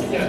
Yie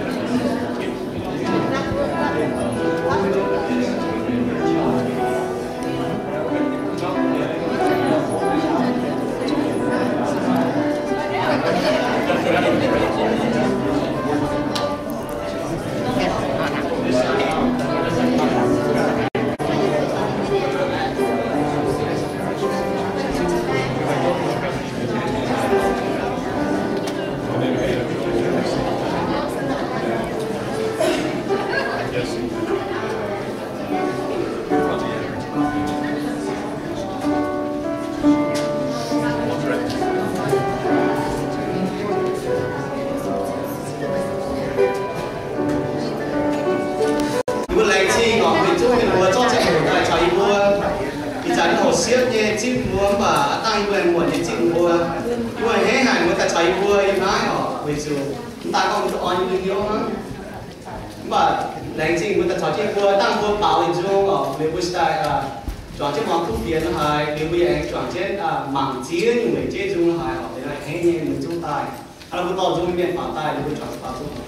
mbuo laengz zingh oc, mbuo zungv mienh muoz zorqv ziangh hoc daaih caux yie mbuo. Ih zanc houc siepv nyei zipv mbuo mv baac aav dangh yie mbuo aengx muonc nyei zipv mbuo. Yie mbuo a'hneiv haic mbuo daaih caux yie mbuo yiem naaiv oc, weic zuqc mv daaih gorngv mbuo duqv orn nyei hnyouv hnangv. Mv baac laengz zingh mbuo daaih caux jienv mbuo, dangh mbuo baaux yietc nzung oc, liuz mbuo daaih juangc jienv muangx kuv fienx haic, liuz mbuo yaac aengx juangc jienv mangc ziex nyungc weic jeiv nzung haic oc, a'hneiv nyei mbuo zungv daaih. Hnangv naaiv mbuo dorh nzung mienh faaux daaih, liuz mbuo juangc baaux nzung oc.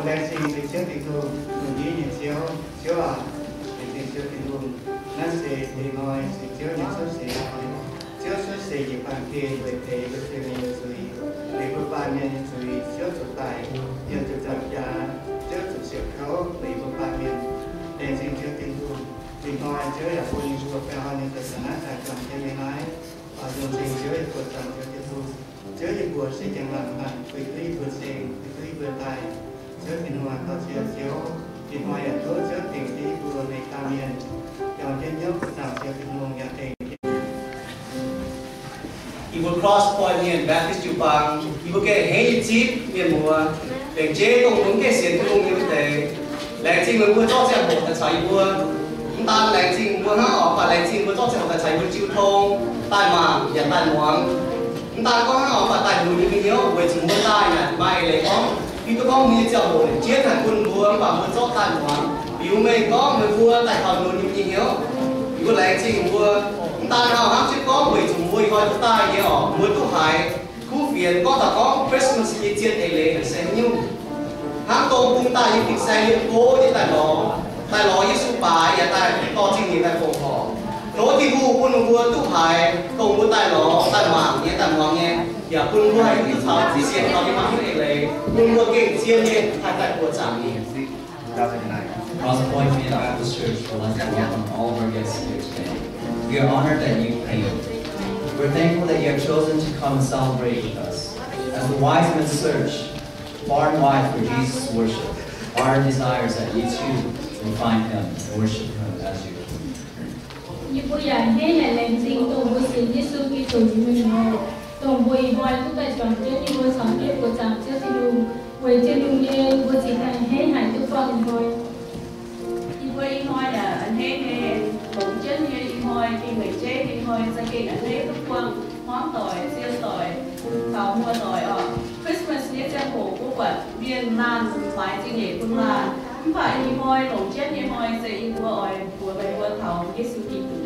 Laengz zingh Ziouv Tin-Hungh, lungh ndiev nyei Ziouv. Ziouv aac, laengz zingh Ziouv Tin-Hungh. Naaiv se ih hnoi se Ziouv nyei cuotv seix hnoi. Ziouv cuotv seix njiec baamh gen weic deix mbuo Iu-Mienh nyei zuiz, weic mbuo baamh mienh nyei zuiz. Ziouv zuqc daic, yaac zuqc nzauh jaax, Ziouv zuqc siouc kouv weic mbuo baamh mienh. Laengz zingh Ziouv Tin-Hungh. Ih hnoi Ziouv yaac bun yie mbuo baengh orn nyei zoux taux naaiv daaih juangc jienv nyei naaiv. Longc nzengc Ziouv yaac buoqc zaangc Ziouv Tin-Hungh. Ziouv, yie mbuo se njang-laangc hnaangx, bun Ziouv yie mbuo ceng, bun Ziouv yie mbuo daaih. Ziouv Tin-Hungh aac, dorh Ziouv, Ziouv, ih hnoi yaac tov Ziouv tengx jienv yie mbuo meix dauh mienh, juangc jienv hnyouv buoqc zaangc Ziouv Tin-Hungh yaac tengx yie mbuo Cross Point Mienh Baptist jiu-baang, yie mbuo gengh a'hneiv nyei zipv mienh muoz, lengc jeiv dongh mbuo mv gaengh sienx Tin-Hungh nyei wuov deix. Laengz zingh meih mbuo zorqv ziangh hoc daaih caux yie mbuo. Mv daan laengz zingh mbuo hnangv oc, mv baac laengz zingh mbuo zorqv ziangh hoc daaih caux yie mbuo jiu tong, daaih mangc yaac daaih muangx. Mv daan gorngv hnangv oc, mv baac daaih lunx yie mbuo hnyouv, weic zuqc mbuo daaih naaic maaih eix leiz gorngv, yie duqv gorngv mbuo nyei ziangh hoc lengc jeiv haic bun mbuo, mv baac mbuo zorqv daaih muangx. Liuz meih gorngv meih mbuo daaih taux lunx yie mbuo nyei hnyouv, yie mbuo laengz zingh mbuo. Mv daan hnangv, hnangv jienv gorngv weic zuqc mbuo ih hnoi duqv daaih nyei oc, mbuo duqv haiz kuv fienx gorngv taux gorngv Christmas nyei zien eix leiz se haaix nyungc. Hnangv dongh bung daaih nyei fin-saeng yiem go nyei daaih lorz, daaih lorz Yesu baaix yaac daaih dorh zingh nyeic daaih fongc horc. Tov Tin-Hungh bun mbuo duqv haiz dongh mbuo daaih lorz, daaih mangc nyei, daaih muangx nyei, yaac bun mbuo haih duqv caux sienx taux ninh mbuo nyei eix leiz, bun mbuo gengh zien nyei haih daaih buoqc zaangc ninh. Cross Point Mienh Baptist Church would like to welcome all of our guests here today. We are honored that you came. We're thankful that you have chosen to come and celebrate with us. As the wise men search far and wide for Jesus to worship, our desire is that you too will find him and worship him as you. Yie mbuo yaac a'hneiv haic laengz zingh dongh mbuo sienx Yesu Giduc nyei mienh muoz, dongh mbuo ih hnoi duqv daaih juangc jienv yie mbuo caux jienv buoqc zaangc Ziouv Tin-Hungh. Weic Tin-Hungh nyei, mbuo ziouc a'hneiv haic duqv buangh ih hnoi. Yie mbuo ih hnoi yaac a'hneiv nyei, longx jienv nyei ih hnoi, gengh lengc jeiv nyei ih hnoi, za'gengh a'hneiv duqv buangh hmuangv doic, zien doic, taux muoz-doic oc. Christmas nyei ziangh hoc mbuo buatc mienh laanh maaiz zingh nyeic bun laanh. Mv baac ih hnoi longc jienv nyei hnoi se yie mbuo oix mbuox meih mbuo taux Yesu Giduc.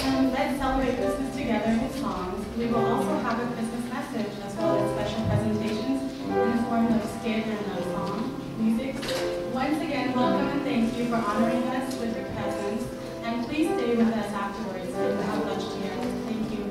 Um, let's celebrate Christmas together with songs. We will also have a Christmas message as well as special presentations in the form of skit and a song, music. Once again, welcome and thank you for honoring us with your presence. And please stay with us afterwards and have lunch together. Thank you.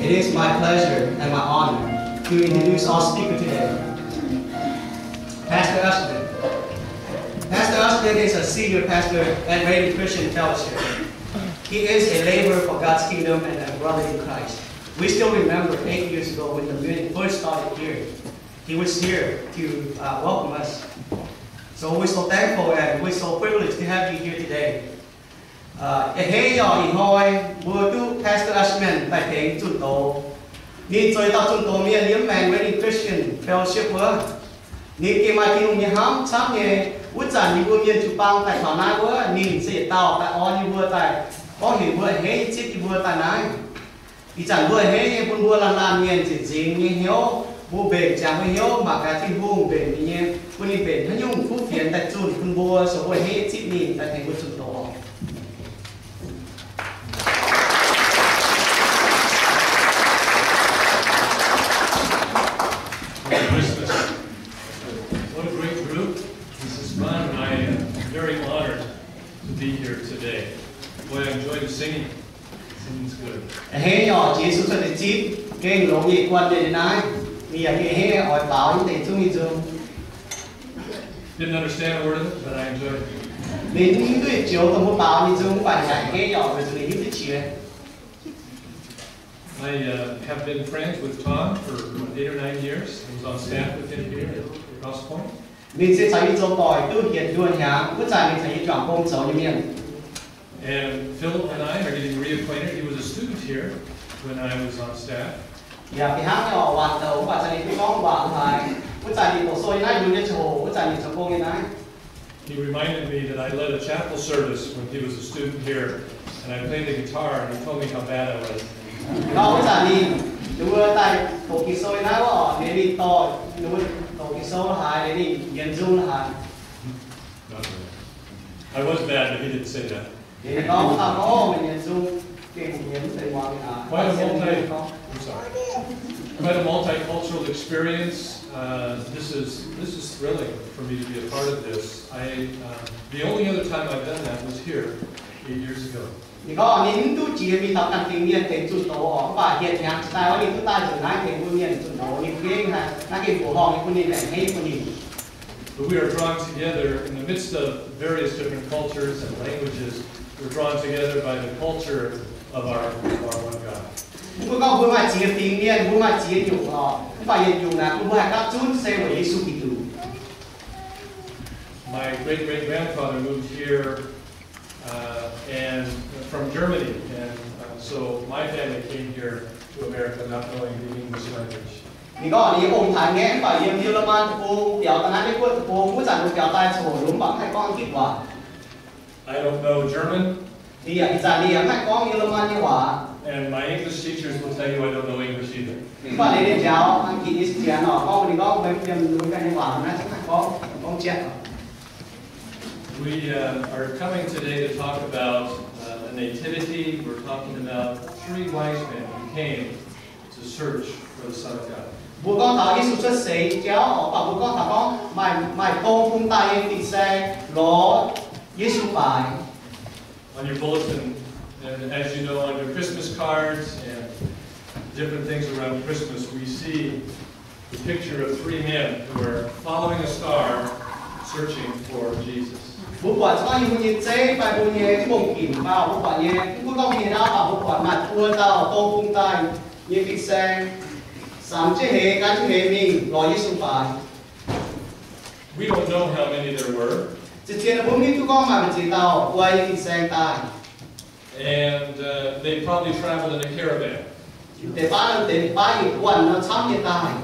It is my pleasure and my honor to introduce our speaker today, Pastor Usman. Pastor Usman is a senior pastor at Reigning Christian Fellowship. He is a laborer for God's kingdom and a brother in Christ. We still remember eight years ago when the meeting first started here. He was here to uh, welcome us. So we're so thankful and we're so privileged to have you here today. A'hneiv nyei ih hnoi mbuo duqv Pastor Usman daaih tengx zunh doz. Ninh zoux yietc dauh zunh doz mienh yiem maengc Reigning Christian Fellowship wuov. Ninh gengh maaih Tin-Hungh nyei hnamv camv nyei. Wuov zanc yie mbuo mienh jiu-baang daaih taux naaiv wuov, ninh se yietc dauh daaih orn yie mbuo daaih, gorngv heuc mbuo a'hneiv nyei zipv yie mbuo daaih naaiv. Ih zanc mbuo a'hneiv nyei bun mbuo laanh laanh mienh zinh nzingx nyei hnyouv, mbuo mbenc ziangx mbuo hnyouv, mangc gaax Tin-Hungh mbenc ninh nyei, bun ninh mbenc haaix nyungc kuv fienx daaih zunh bun mbuo, so mbuo a'hneiv nyei zipv ninh daaih tengx mbuo zunh doz. Merry Christmas. What a great group. This is fun. I am very honored to be here today. Boy, I enjoy the singing. Singing's good. A'hneiv nyei orqc, Yesu cuotv deix zipv gengh longx nyei, guanh nyei naaiv. Mienh yaac gengh a'hneiv oix baaux nyei deix zungv nyei nzung. Didn't understand a word of it, but I enjoyed it. Ninh mv duqv joux dongh mbuo baaux nyei nzung, mv baac ninh yaac a'hneiv nyei orqc, weic zuqc ninh hiuv duqv qiex. I uh, have been friends with Tom for what, eight or nine years. I was on staff with him here at Cross Point. Ninh se caux yie zoux doic duqv yietc nduoh hnyangx, wuov zanc ninh caux yie juangc gong zoux nyei mienh. And Philip and I are getting reacquainted. He was a student here when I was on staff. Yaac fih hnangv nyei orqc, Waanc Douc mv baac caux ninh duqv gorngv waac haaix, wuov zanc ninh doqc sou nyei naaiv, yungz nyei ziangh hoc, wuov zanc ninh zoux gong nyei naaiv. He reminded me that I led a chapel service when he was a student here, and I played the guitar, and he told me how bad I was. Ninh gorngv wuov zanc ninh, ninh mbuo daaih doqc Ging-Sou nyei naaiv orqc, ninh, ninh dorh ninh mbuo doqc Ging-Sou la'haaix, ninh yienx nzung la'haaix. I was bad, but he didn't say that. Ninh gorngv, taux gorngv meih yienx nzung gengh yienx mv zeiz muangx ninh aqv. Quite a multi, I'm sorry. Quite a multicultural experience. Uh, this is, this is thrilling for me to be a part of this. I, uh, the only other time I've done that was here eight years ago. Ninh gorngv ninh mv duqv jiex mingh taux ganh fingx mienh tengx zunh doz orqc, mv baac hietc hnyangx daaih wuov ninh duqv daaih nzunc naaiv tengx mbuo mienh zunh doz, ninh gengh haiz naaiv gengh mbuoqc horngh nyei bun ninh, a'hneiv bun ninh. But we are drawn together in the midst of various different cultures and languages. We're drawn together by the culture of our, of our one God. Mv baac gorngv mbuo maaih ziex fingx mienh, mbuo maaih ziex nyungc orqc, mv baac yietc nyungc naaic bun mbuo haih gapv zunv se weic Yesu Giduc. My great-great-grandfather moved here uh, and from Germany, and uh, so my family came here to America not knowing the English language. Ninh gorngv ninh nyei ong-taaix ngaeqv mv baac yiem Yiu^le^man deic-bung biaux daaih naaiv Meiv-Guoqv deic-bung, wuov zanc ninh biaux daaih coc lungz mv baac mv haih gorngv Giduc waac. I don't know German. Ninh yaac ih zanc ninh yaac mv haih gorngv Yiu^le^man nyei waac. And my English teachers will tell you I don't know English either. Mv baac ninh nyei njaaux Aengx-gitc nyei sieqv nor gorngv bun ninh gorngv, meih mv yiem lunx ganh nyei waac naaiv, mv haih gorngv, gorngv jatv. We uh, are coming today to talk about uh, the Nativity. We're talking about three wise men who came to search for the Son of God. Mbuo gorngv taux Yesu cuotv seix nyei jauv, mv baac mbuo gorngv taux gorngv maaih, maaih dong bung daaih nyei fin-saeng lorz Yesu faix. On your bulletin, and as you know, on your Christmas cards and different things around Christmas, we see the picture of three men who are following a star, searching for Jesus. Mbuo buatc zungv yiem mbuo nyei zeiv fai mbuo nyei mv bung ginc fai mbuo buatc nyei, mv gunv gorngv mbuo nyei ndau, mv baac mbuo buatc maaih buo dauh dong bung daaih nyei fin-saeng, samx jienv hleix, gan jienv hleix mingh lorz Yesu faix. We don't know how many there were. Zien-zien mbuo mv hiuv duqv gorngv maaih mbu'ziex dauh guai nyei fin-saeng daaih. And uh, they probably traveled in a caravan. Deix baav, deix baav yietc guanh nor camv nyei daaih.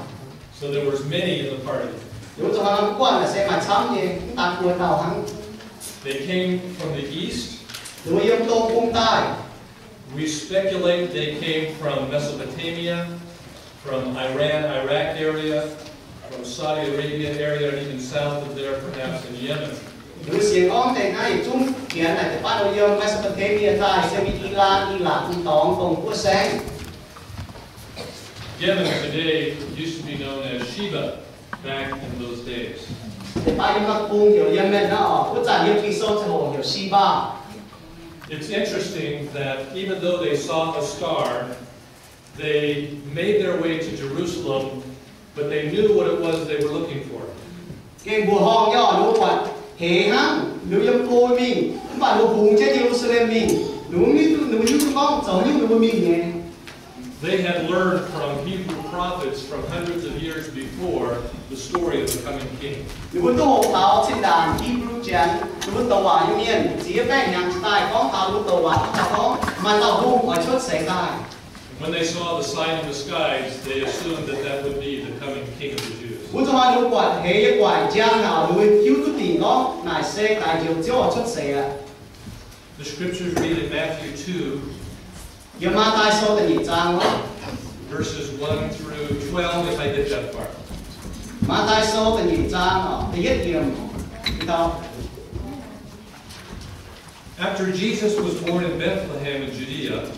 So there was many in the party. Liuz zuqc hnangv nor mv guanh naaic se maaih camv nyei, mv daan buo dauh hnangv. They came from the east. Ninh mbuo yiem dong bung daaih. We speculate they came from Mesopotamia, from Iran, Iraq area, from Saudi Arabia area, and even south of there, perhaps in Yemen. Mbuo sienx gorngv deix naaiv yietc zungv tienx naaic deix baav ninh yiem Mesopotamia daaih, se mingh Ilaan, Irak, mingh dorngx dongh guoqv saengv. Yemen today used to be known as Sheba back in those days. Deix baav yiem Meiv-Guoqv heuc Yemen nor, wuov zanc yiem Ging-Sou ziangh hoc heuc Sheba. It's interesting that even though they saw a star, They made their way to Jerusalem, but they knew what it was they were looking for. Gengh mbuoqc horngh nyei, ninh mbuo buatc heix hnangv, ninh mbuo yiem go mingh, mv baac ninh mbuo bungx jienv Ye^lu^saa^lem mingh. Ninh mbuo hiuv duqv, ninh mbuo hiuv duqv gorngv zoux haaix nyungc ninh mbuo mingh nyei. They had learned from Hebrew prophets from hundreds of years before the story of the coming king. Ninh mbuo duqv hoqc taux zinh ndaangc Hipv^lu Janx, ninh mbuo douc waac nyei mienh, ziex baeqv hnyangx jiex daaih gorngv taux, ninh mbuo douc waac jiex daaih gorngv maaih dauh hungh oix cuotv seix daaih. When they saw the sign in the skies, they assumed that that would be the coming king of the Jews. Wuov zanc ninh mbuo buatc heix nyei gu'nguaaic njang aqv, ninh mbuo hiuv duqv dingc gorngv naaic se daaih Njoux Ziouv oix cuotv seix aqv. The scriptures read in Matthew two, Yiem Matv^tai Sou da'nyeic zaang, verses one through twelve, if I get that far. Matv^tai Sou da'nyeic zaang, da'yietv yiemc. After Jesus was born in Bethlehem in Judea,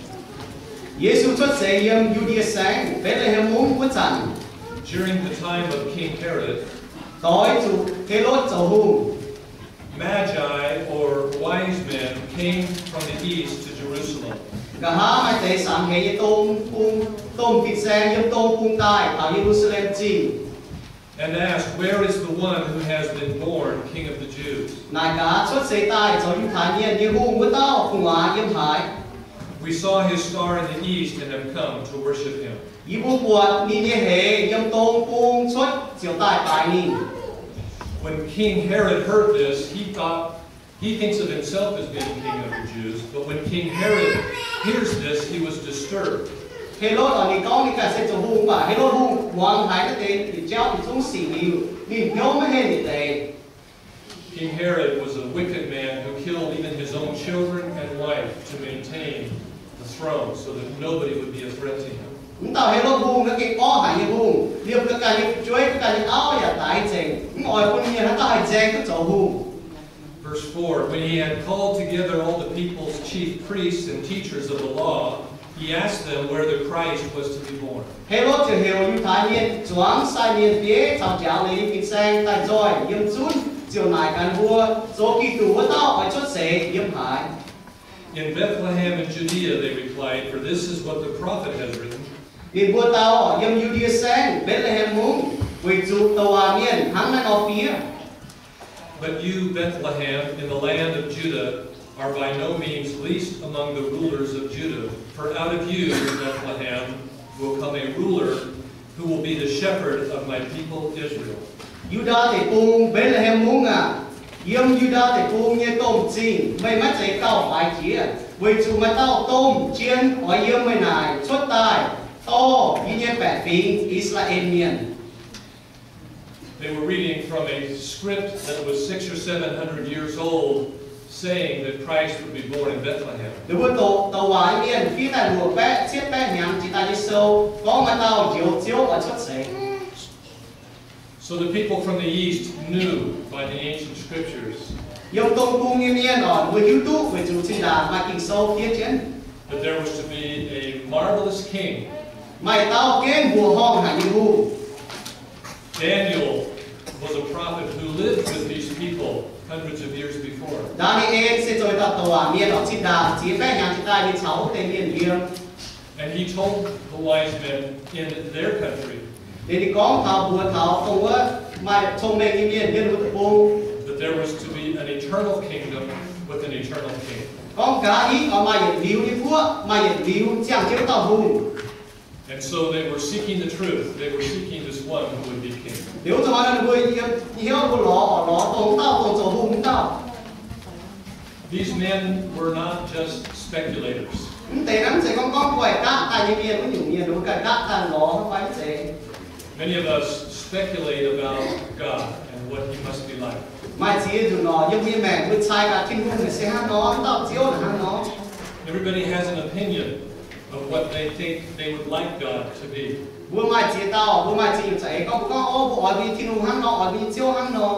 Yesu cuotv seix yiem Yu^ndie Saengv, Mbetc^le^hem Mungv wuov zanc, during the time of King Herod, doix zuqc Helotv zoux hungh, Magi, or wise men, came from the east to Jerusalem. Nqa'haav maaih deix samx heix nyei dong bung, domh fin-saeng yiem dong bung daaih taux Ye^lu^saa^lem Zingh, and asked, Where is the one who has been born King of the Jews? Naaic gaax, cuotv seix daaih zoux Yiutai Mienh nyei hungh wuov dauh gu'nguaaz yiem haaix? We saw his star in the east and have come to worship him. Yie mbuo buatc ninh nyei heix yiem dong bung cuotv ziouc daaih baaix ninh. When King Herod heard this, he thought, he thinks of himself as being king of the Jews, but when King Herod hears this, he was disturbed. Helotv oix ninh gorngv ninh ganh se zoux hungh, mv baac Helotv Hungh muangx haiz naaiv deix yietc jauv yietc zungv sic liuz, ninh hnyouv maiv henh yietc deix. King Herod was a wicked man who killed even his own children and wife to maintain the throne so that nobody would be a threat to him. Mv dauh Helotv Hungh naaiv gengh orqv haic nyei hungh, liemh ga'ganh nyei fu'jueiv, ga'ganh nyei auv yaac daix nzengc, mv oix bun mienh haaix dauh haih nzaeng duqv zoux hungh. Verse four, When he had called together all the people's chief priests and teachers of the law, he asked them where the Christ was to be born. Helotv ziouc heuc Yiutai Mienh zuangx sai mienh bieiv caux njaaux leiz nyei fin-saeng daaih nzoih yiem zunv, ziouc naaic gaax ninh mbuo, Zoux Giduc wuov dauh oix cuotv seix yiem haaix? In Bethlehem in Judea, they replied, for this is what the prophet has written. Ninh mbuo dau, Yiem Yu^ndie Saengv, Mbetc^le^hem Mungv, weic zuqc douc waac mienh hnangv naaiv nor fiev. But you, Bethlehem, in the land of Judah, are by no means least among the rulers of Judah, for out of you, Bethlehem, will come a ruler who will be the shepherd of my people Israel. Yu^ndaa Deic-Bung, Mbetc^le^hem Mungv aac, yiem Yu^ndaa Deic-Bung nyei domh zingh meih maiv zeiz gauh faix jiex, weic zuqc maaih dauh domh jien oix yiem meih naaic cuotv daaih, dorh yie nyei baeqc fingx, I^saa^laa^en Mienh. They were reading from a script that was six or seven hundred years old, saying that Christ would be born in Bethlehem. Ninh mbuo douc, douc waac nyei mienh fiev daaih luoqc baeqv cietv baeqv hnyangx jiex daaih nyei sou, gorngv maaih dauh Njoux Ziouv oix cuotv seix. So the people from the east knew by the ancient scriptures Yiem dong bung nyei mienh oc, ninh mbuo hiuv duqv weic zuqc zinh ndaangc maaih Ging-Sou fiev jienv that there was to be a marvelous king. Maaih dauh gengh mbuoqc horngh haic nyei hungh. Daniel was a prophet who lived with these people hundreds of years before. Ndaa^ni^en se zoux dauh douc waac mienh oc, zinh ndaangc ziex baeqv hnyangx jiex daaih ninh caux wuov deix mienh yiem. And he told the wise men in their country Liuz ninh gorngv taux mbuox taux dongh wuov maaih cong-mengh nyei mienh yiem wuov deic-bung that there was to be an eternal kingdom with an eternal king. gorngv nqa'haav oix maaih yietc liuz nyei guoqv, maaih yietc liuz ziangh jienv wuov dauh hungh. And so they were seeking the truth. They were seeking this one who would be king. Liuz wuov zanc ninh mbuo yiem hnyouv mbuo lorz, lorz dongh wuov dauh, dongh zoux hungh wuov dauh. These men were not just speculators. Mv deix naaiv mv zeiz gorngv gorngv guaih gapv daaih nyei mienh, wuov nyungc mienh ninh mbuo ganh gapv daaih lorz hnangv fai mv zeiz. Many of us speculate about God and what he must be like. Maaih ziex nzunc oc, yiem mbuo nyei maengc mbuo cai gaax Tin-Hungh naaic se hnangv nor, wuov dauh Ziouv naaic hnangv nor. Everybody has an opinion of what they think they would like God to be. Mbuo maaih ziex dauh, mbuo maaih ziex nyungc za'eix gorngv, mbuo gorngv, O, mbuo oix mbuo nyei Tin-Hungh hnangv nor, oix mbuo nyei Ziouv hnangv nor.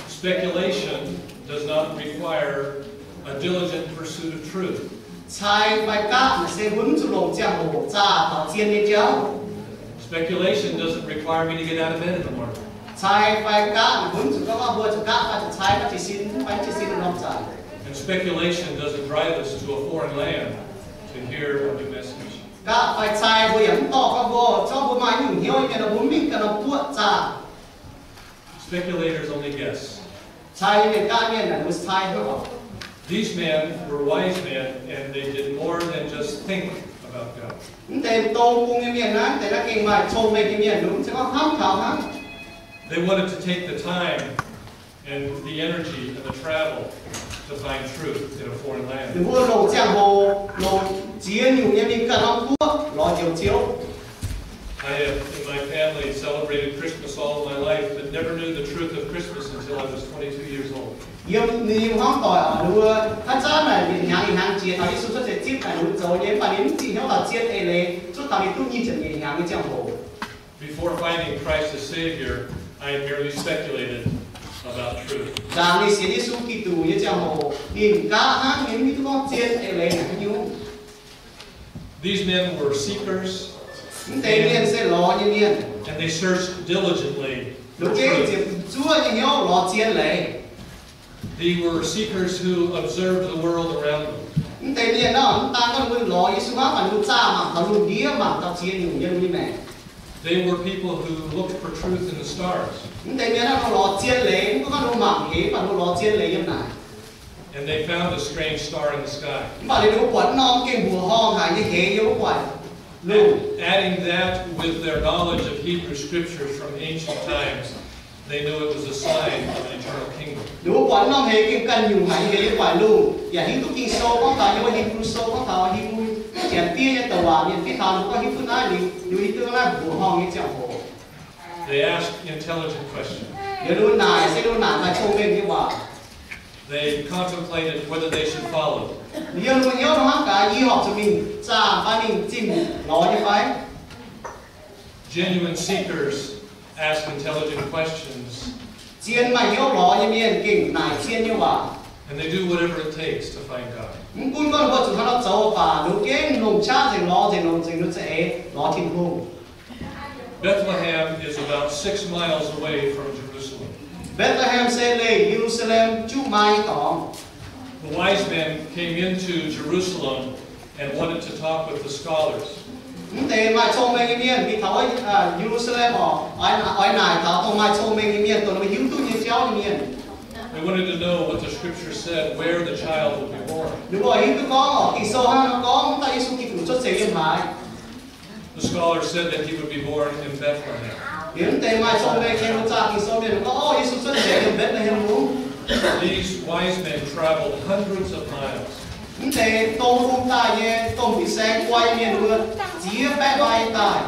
Speculation does not require a diligent pursuit of truth. Cai fai gapv naaic se mbuo mv zuqc longc ziangh hoc zaah taux zien nyei jauv. Speculation doesn't require me to get out of bed in the morning. Cai fai gapv naaic mbuo mv zuqc gorngv mbuo zuqc gapv fai zuqc cai fai jiez sin, fai mv jiez sin norm zanc. And speculation doesn't drive us to a foreign land to hear a new message. Gapv fai cai mbuo yaac mv dorh gorngv mbuo, zorqv mbuo maaih nyungc hnyouv nyei mienh nor mbuo mingh ganh nor buoqv zaah. Speculators only guess. Cai nyei mienh gapv mienh naaic mbuo cai hnangv oc. These men were wise men, and they did more than just think about God. Mv deix dong bung nyei mienh naaiv, mv deix naaiv gengh maaih cong-mengh nyei mienh, mv zeiz gorngv hnamv taux hnangv. They wanted to take the time and the energy and the travel to find truth in a foreign land. Ninh mbuo longc ziangh hoc, longc ziex nyungc nyei mingh ganh norm guoqv lorz Njoux Ziouv. I have, in my family, celebrated Christmas all of my life, but never knew the truth of Christmas until I was twenty-two years old. Yiem ninh nyei hmuangv doic oc, ninh mbuo haaix zanc naaic ninh hnyangx ninh hnyangx jiex taux Yesu cuotv seix zipv naaic ninh mbuo zoux nyei, mv baac ninh mv zingh hnyouv taux zien eix leiz, zuov taux ninh duqv nyic ziepc nyeic hnyangx nyei ziangh hoc. Before finding Christ as Savior, I had merely speculated about truth. Nzaangc ninh sienx Yesu Giduc nyei ziangh hoc, ninh gapv hnangv, ninh mv hiuv duqv gorngv zien eix leiz naaic haaix nyungc. These men were seekers, mv deix mienh se lorz nyei mienh, and they searched diligently for truth. Ninh mbuo gengh ziepc zuoqv nyei hnyouv lorz zien leiz. They were seekers who observed the world around them. Mv deix mienh nor, mv daan gorngv ninh mbuo lorz Yesu hnangv, mv baac ninh mbuo zaah mangc taux lungh ndiev, mangc taux ziex nyungc yiem ninh maengc. They were people who looked for truth in the stars. Mv deix mienh nor, ninh mbuo lorz zien leiz, mv gunv gorngv ninh mbuo mangc heix, mv baac ninh mbuo lorz zien leiz yiem naaic. And they found a strange star in the sky. Mv baac ninh mbuo buatc norm gengh mbuoqc horngh haic nyei heix yiem wuov gu'nguaaic lungh. Adding that with their knowledge of Hebrew scriptures from ancient times, they knew it was a sign of an eternal kingdom. Ninh mbuo buatc norm heix gengh ganh nyungc haic nyei heix yiem gu'nguaaic lungh, yaac hiuv duqv Ging-Sou gorngv taux, yiem wuov Hebrew Sou gorngv taux, Hebrew janx-fiev nyei douc waac mienh fiev taux ninh mbuo gorngv hiuv duqv naaiv, ninh mbuo hiuv duqv naaiv mbuoqc horngh nyei ziangh hoc. They asked intelligent questions. Liuz ninh mbuo naaic se ninh mbuo naaic maaih cong-mengh nyei waac. They contemplated whether they should follow. Yiem ninh mbuo hnyouv hnangv gaax, yie horpc zuqc mingh zaah fai mingh zimh lorz nyei fai? Genuine seekers ask intelligent questions. Zien maaih hnyouv lorz nyei mienh gengh naaic zien nyei waac. And they do whatever it takes to find God. Mv gunv gorngv ninh mbuo zuqc haaix nor zoux baac, ninh mbuo gengh longc qaqv nzengc lorz nzengc, longc nzengc ninh mbuo za'eix lorz Tin-Hungh. Bethlehem is about six miles away from Jerusalem. Mbetc^le^hem se leih Ye^lu^saa^lem juqv maaih nyei dorngx. The wise men came into Jerusalem and wanted to talk with the scholars. Mv deix maaih cong-mengh nyei mienh mingh taux wuov Ye^lu^saa^lem oc, oix naaic taux dongh maaih cong-mengh nyei mienh, dongh ninh mbuo hiuv duqv nyei jauv nyei mienh. They wanted to know what the scripture said, where the child would be born. Ninh mbuo hiuv duqv gorngv oc, Ging-Sou hnangv nor gorngv wuov dauh Yesu Giduc cuotv seix yiem haaix. The scholars said that he would be born in Bethlehem. Liuz mv deix maaih cong-mengh nyei mbuo zaah Ging-Sou mienh gorngv, Ov, Yesu cuotv seix yiem Mbetc^le^hem Lungv. These wise men traveled hundreds of miles. Mv deix dong bung daaih nyei, dongh fin-saeng guai nyei mienh wuov, ziex baeqv maaih nyei daaih.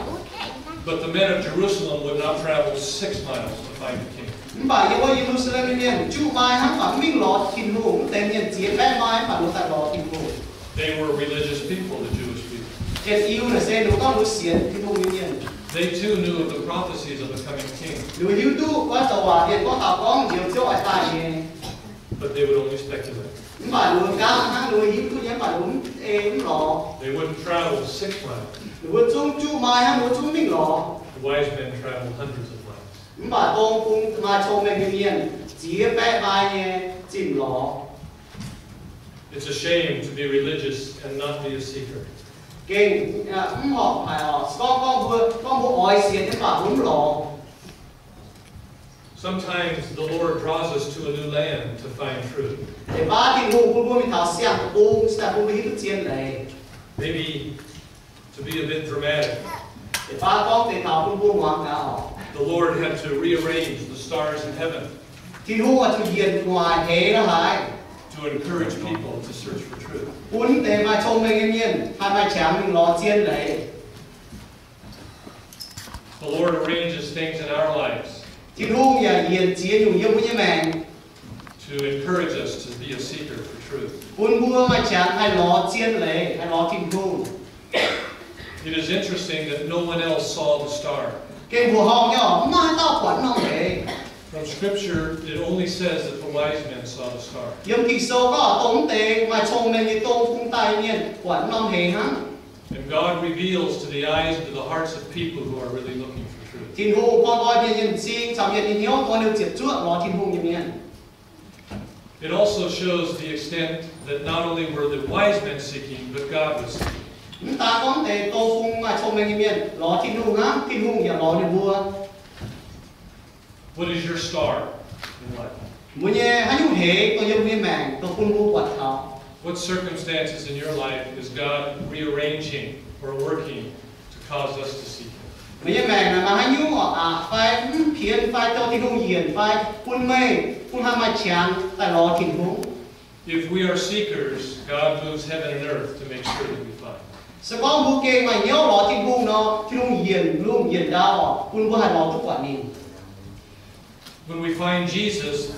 But the men of Jerusalem would not travel six miles to find the king. Mv baac yiem wuov Ye^lu^saa^lem nyei mienh juqv maaih hnangv, mv baac mv mingh lorz Tin-Hungh. Mv deix mienh ziex baeqv maaih mv baac ninh daaih lorz Tin-Hungh. They were religious people, the Jewish people. Gengh Iu naaic se ninh mbuo gorngv ninh mbuo sienx Tin-Hungh nyei mienh. They too knew of the prophecies of the coming king. Ninh mbuo hiuv duqv wuov douc waac mienh gorngv taux gorngv Njoux Ziouv oix daaih nyei. But they would only speculate. Mv baac ninh mbuo nqaang hnangv, ninh mbuo hiuv duqv nyei, mv baac ninh mbuo mv ei mv lorz. They wouldn't travel six miles. Ninh mbuo zungv juqv maaih hnangv, ninh mbuo zungv mv mingh lorz. The wise men traveled hundreds of miles. Mv baac dong bung maaih cong-mengh nyei mienh ziex baeqv maaih nyei zinh lorz. It's a shame to be religious and not be a seeker. Gengh mv horpc haic oc, gorngv, gorngv mbuo, gorngv mbuo oix sienx nyei, mv baac mbuo mv lorz. Sometimes the Lord draws us to a new land to find truth. Deix baav Tin-Hungh bun mbuo mingh taux siang-deic-bung, se daaih bun mbuo hiuv duqv zien leiz. Maybe to be a bit dramatic. Deix baav gorngv deix taux bun mbuo muangx gaax oc. The Lord had to rearrange the stars in heaven Tin-Hungh oix zuqc yienc gu'nguaaic heix la'haaix to encourage people to search for truth. Bun deix maaih cong-mengh nyei mienh haih maaih qangx mingh lorz zien leiz. The Lord arranges things in our lives Tin-Hungh yaac yienc ziex nyungc yiem mbuo nyei maengc to encourage us to be a seeker for truth. Bun mbuo maaih qangx haih lorz zien leiz, haih lorz Tin-Hungh. It is interesting that no one else saw the star. Gengh mbuoqc horngh nyei oc, mv maaih haaix dauh buatc norm heix. From Scripture, it only says that the wise men saw the star. Yiem Ging-Sou gorngv dongh mv deix maaih cong-mengh nyei dong bung daaih nyei mienh buatc norm heix hnangv. And God reveals to the eyes and to the hearts of people who are really looking for truth. Tin-Hungh gorngv nqoi mienh nyei m'zing caux mienh nyei hnyouv, dongh ninh ziepc zuoqv lorz Tin-Hungh nyei mienh. It also shows the extent that not only were the wise men seeking, but God was seeking. Mv daan gorngv deix dongh bung maaih cong-mengh nyei mienh lorz Tin-Hungh hnangv, Tin-Hungh yaac lorz ninh mbuo. What is your star in life? Mbuo nyei haaix nyungc hleix dongh yiem mbuo nyei maengc dongh bun mbuo buatc taux? What circumstances in your life is God rearranging or working to cause us to seek Him? Meih nyei maengc naaic maaih haaix nyungc oc, aqc fai mv pienx fai dongh Tin-Hungh yienc fai bun meih bun haaix maaih qangx daaih lorz Tin-Hungh? If we are seekers, God moves heaven and earth to make sure that we find. Se gorngv mbuo gengh maaih hnyouv lorz Tin-Hungh nor, Tin-Hungh yienc lungh yienc ndau oc, bun mbuo haih lorz duqv buatc ninh. When we find Jesus,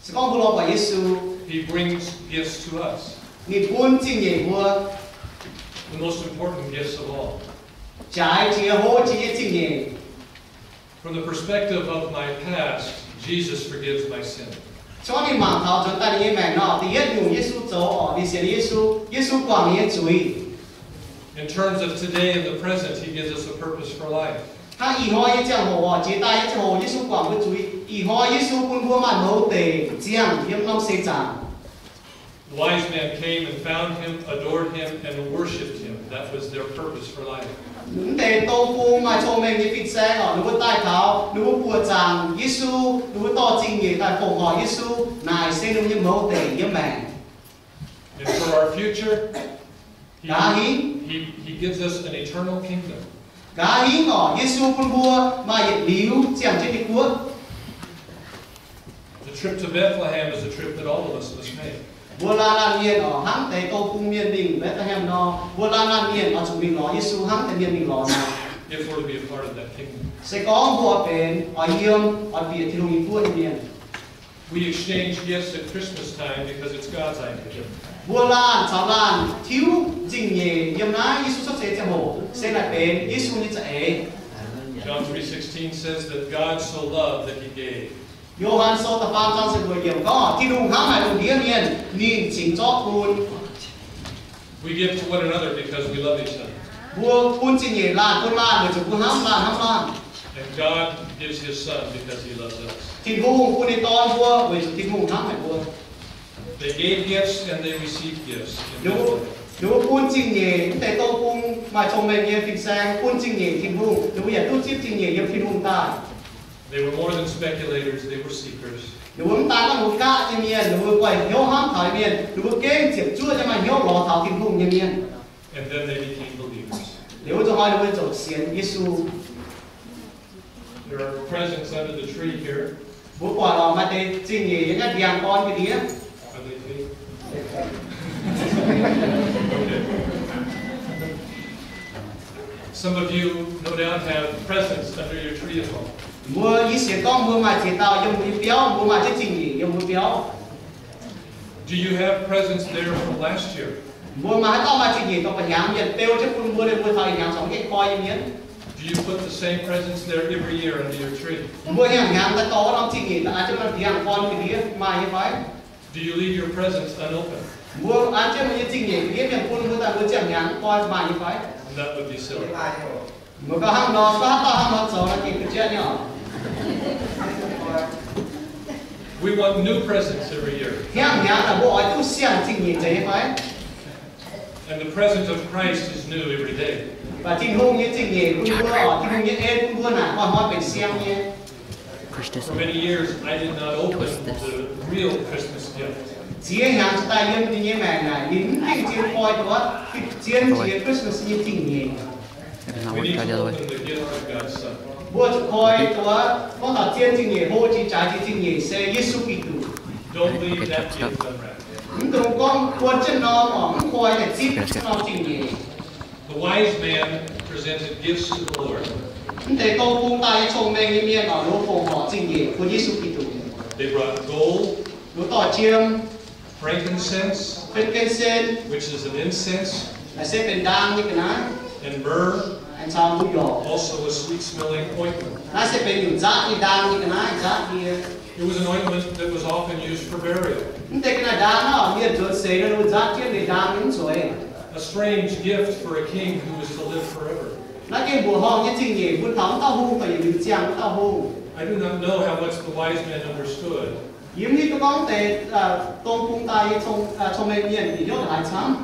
se gorngv mbuo lorz buatc Yesu, He brings gifts to us. Ninh bun zingh nyeic mbuo. The most important gifts of all. Jaaix jiex hlo jiex nyei zingh nyeic. From the perspective of my past, Jesus forgives my sin. Se gorngv ninh mangc taux nzuonx daaih ninh nyei maengc nor, da'yietv nyungc Yesu zoux oc, ninh sienx Yesu, Yesu guangc ninh nyei zuiz. In terms of today and the present, He gives us a purpose for life. Hnangv ih hnoi nyei ziangh hoc oc, jiex daaih nyei ziangh hoc Yesu guangc mbuo zuiz. Ih hnoi Yesu bun mbuo maaih mouz deic ziangh yiem norm seix zaangc. The wise men came and found Him, adored Him, and worshipped Him. That was their purpose for life. Mv deix dongh bung maaih cong-mengh nyei fin-saeng oc, ninh mbuo daaih taux, ninh mbuo buoqc zaangc Yesu, ninh mbuo dorh zingh nyeic daaih fongc horc Yesu. Naaic se ninh mbuo nyei mouz deic yiem maengc. And for our future, He, Nqa'haav hingv, he, he gives us an eternal kingdom. Nqa'haav hingv oc, Yesu bun mbuo maaih yietc liuz ziangh jienv nyei guoqv. The trip to Bethlehem is a trip that all of us must make. Mbuo laanh laanh mienh oc, hnangv deix dongh bung mienh mingh Mbetc^le^hem nor, mbuo laanh laanh mienh oix zuqc mingh lorz Yesu hnangv deix mienh mingh lorz nor. If we're to be a part of that kingdom. Se gorngv mbuo oix benx oix yiem oix bieqc Tin-Hungh nyei guoqv nyei mienh. We exchange gifts at Christmas time because it's God's idea. Mbuo laanh caux laanh tiuv zingh nyeic yiem naaiv Yesu cuotv seix ziangh hoc se naaic benx Yesu nyei za'eix. John three sixteen says that God so loved that He gave. Yo^han Sou da'faam zaang ziepc luoqc yiemc gorngv, Tin-Hungh hnamv haic lungh ndiev mienh, ninh cingx zorqv bun. We give to one another because we love each other. Mbuo bun zingh nyeic laanh bun laanh weic zuqc mbuo hnamv laanh hnamv laanh. And God gives His Son because He loves us. Tin-Hungh bun ninh Dorn mbuo weic zuqc Tin-Hungh hnamv haic mbuo. They gave gifts and they received gifts in Bethlehem. Ninh mbuo bun zingh nyeic, mv deix dongh bung maaih cong-mengh nyei fin-saeng bun zingh nyeic Tin-Hungh, ninh mbuo yaac duqv zipv zingh nyeic yiem Tin-Hungh daaih. They were more than speculators, they were seekers. Ninh mbuo mv daan gorngv ninh mbuo gaqv nyei mienh, ninh mbuo guaih hnyouv hnamv taux nyei mienh, ninh mbuo gengh ziepc zuoqv nyei maaih hnyouv lorz taux Tin-Hungh nyei mienh. And then they became believers. Liuz wuov zanc hnoi ninh mbuo ziouc sienx Yesu. There are presents under the tree here. Mbuo buatc oc, maaih deix zingh nyeic yiem naaiv ndiangx-dorn ga'ndiev. Are they fake? Okay. Some of you, no doubt, have presents under your tree at home. Mbuo yie sienx gorngv mbuo maaih ziex dauh yiem mbuo nyei biauv, mbuo maaih jienv zingh nyeic yiem mbuo biauv. Do you have presents there from last year? Mbuo maaih haaix dauh maaih zingh nyeic dongh ba'hnyangx mienh beu jienv bun mbuo, mbuo taux ih hnyangx corc mv gaengh koi nyei mienh? Do you put the same presents there every year under your tree? Mbuo hnyangx-hnyangx daaih dorh wuov norm zingh nyeic daaih an jienv norm ndiangx-dorn ga'ndiev maaih nyei fai? Do you leave your presents unopened? Mbuo an jienv mbuo nyei zingh nyeic ga'ndiev mienh bun mbuo daaih mbuo ziangh hnyangx koi maaih nyei fai? That would be silly. Mbuo gauh hnangv nor, gauh hnangv nor zoux naaiv gengh ga'jieqv nyei oc. We want new presents every year. Hnyangx-hnyangx naaic mbuo oix duqv siang zingh nyeic zeiz nyei fai? And the present of Christ is new every day. Mv baac Tin-Hungh nyei zingh nyeic bun mbuo oc, Tin-Hungh nyei en bun mbuo naaic hnoi-hnoi benx siang nyei. For many years, I did not open the real Christmas gift. Ziex hnyangx daaih yiem ninh nyei maengc naaic, ninh mv gengh zien koi duqv, zien jiex Christmas nyei zingh nyeic. We need to open the gift of God's Son. Mbuo zuqc koi duqv, gorngv taux zien zingh nyeic, hlo jiex, jaaix jiex zingh nyeic se Yesu Giduc. Don't leave that gift unwrapped. Mv dungx gorngv buonv jienv norm oc, mv koi daaih zipv jienv norm zingh nyeic. The wise man presented gifts to the Lord. Mv deix dongh bung daaih nyei cong-mengh nyei mienh oc, ninh mbuo fongc horc zingh nyeic bun Yesu Giduc. They brought gold, ninh mbuo dorh jiem, frankincense, frankincense, which is an incense, naaiv se benx ndaang nyei ga'naaiv, and myrrh, aengx caux mbuo yorc, also a sweet-smelling ointment. Naaiv se benx nyungc nzaatv nyei ndaang nyei ga'naaiv, nzaatv nyei. It was an ointment that was often used for burial. Mv deix ga'naaiv ndaang naaiv, mienh nzuonx seix nor, nzaatv jienv ninh ndaang nyei mv zueiz. A strange gift for a king who was to live forever. Naaiv gengh mbuoqc horngh nyei zingh nyeic bun taux mv dauh hungh daaih yietc liuz ziangh mv dauh hungh. I do not know how much the wise men understood. Yie mv hiuv duqv gorngv deix dongh bung daaih nyei cong-mengh mienh bieqc hnyouv haaix camv.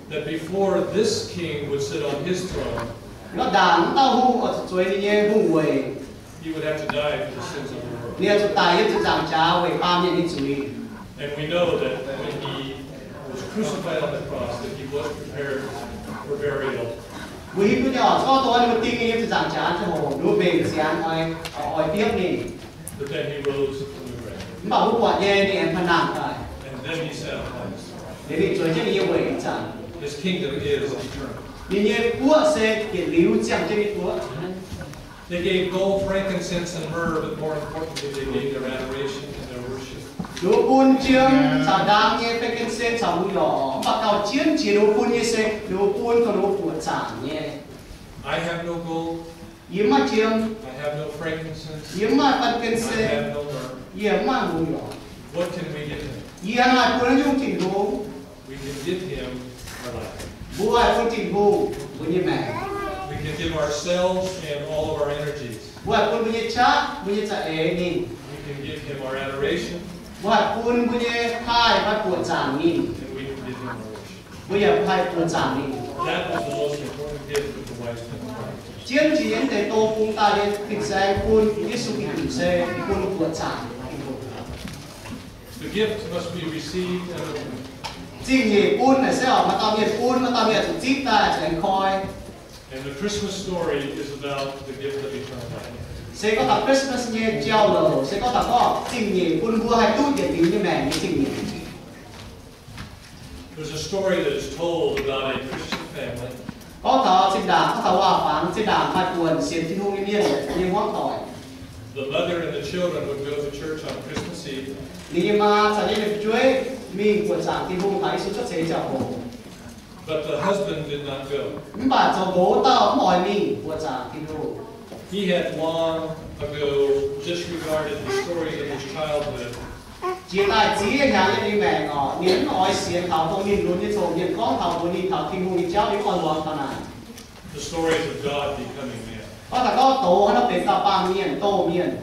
that before this king would sit on his throne, nor ndaangc wuov dauh hungh oix zuqc zueiz ninh nyei hungh weic, he would have to die for the sins of the world. Ninh oix zuqc daic yiem ziepc nzaangc jaax weic baamh mienh nyei zuiz. And we know that when he was crucified on the cross, that he was prepared for burial. Mbuo hiuv duqv nyei oc, gorngv dongh ninh mbuo ding ninh yiem ziepc nzaangc jaax ziangh hoc, ninh mbuo mbenc ziangx oix, oix biopv ninh. But then he rose from the grave. Mv baac mbuo buatc nyei ninh aengx maaih nangh daaih. And then he sat upon his throne. Liuz ninh zueiz jienv ninh nyei weic ih zanc. His kingdom is eternal. Ninh nyei guoqv se yietc liuz ziangh jienv nyei guoqv. They gave gold, frankincense, and myrrh, but more importantly, they gave their adoration and their worship. Ninh mbuo bun jiem caux ndaang nyei, frankincense caux hmuangx-yorc, mv baac gauh jienv jiex ninh mbuo bun nyei se ninh mbuo bun dongh ninh mbuo buoqc zaangc nyei. I have no gold. Yie mv maaih jiem. I have no frankincense. Yie mv maaih frankincense. I have no myrrh. Yie mv maaih hmuangx-yorc. What can we give him? Yie maaih bun haaix nyungc Tin-Hungh? We can give him our life. Mbuo haih bun Tin-Hungh mbuo nyei maengc. We can give ourselves and all of our energies. Mbuo haih bun mbuo nyei qaqv, mbuo nyei za'eix ninh. We can give him our adoration. Mbuo haih bun mbuo nyei taaih fai buoqc zaangc ninh. And we can give him our worship. Mbuo yaac haih buoqc zaangc ninh. That was the most important gift of the wise men of Christ. Jienv jiex nyei deix dongh bung daaih nyei fin-saeng bun Yesu Giduc se bun buoqc zaangc. The gift must be received and opened. Zingh nyeic bun naaic se oc, maaih dauh mienh bun, maaih dauh mienh zuqc zipv daaih, zuqc aengx koi. And the Christmas story is about the gift of eternal life. Se gorngv taux Christmas nyei jauv-louc se gorngv taux gorngv zingh nyeic bun mbuo haih duqv yietc liuz nyei maengc nyei zingh nyeic. There's a story that is told about a Christian family. Gorngv taux zinh ndaangc, gorngv taux waac-fangx, zinh ndaangc maaih buonc sienx Tin-Hungh nyei mienh nyei hmuangv doic. The mother and the children would go to church on Christmas Eve. Ninh nyei maa caux ninh nyei fu'jueiv mingh buoqc zaangc Tin-Hungh taux Yesu cuotv seix ziangh hoc. But the husband did not go. Mv baac zoux nqox wuov dauh mv oix mingh buoqc zaangc Tin-Hungh. He had long ago disregarded the stories of his childhood. Jiex daaih ziex hnyangx yiem ninh maengc oc, ninh mv oix sienx taux dongh ninh lunx nyei coc mienh gorngv taux mbuox ninh taux Tin-Hungh nyei jauv, ninh mv oix muangx taux naaic. The stories of God becoming man. Gorngv taux gorngv douz hnangv nor benx dauh baamh mienh, douz mienh.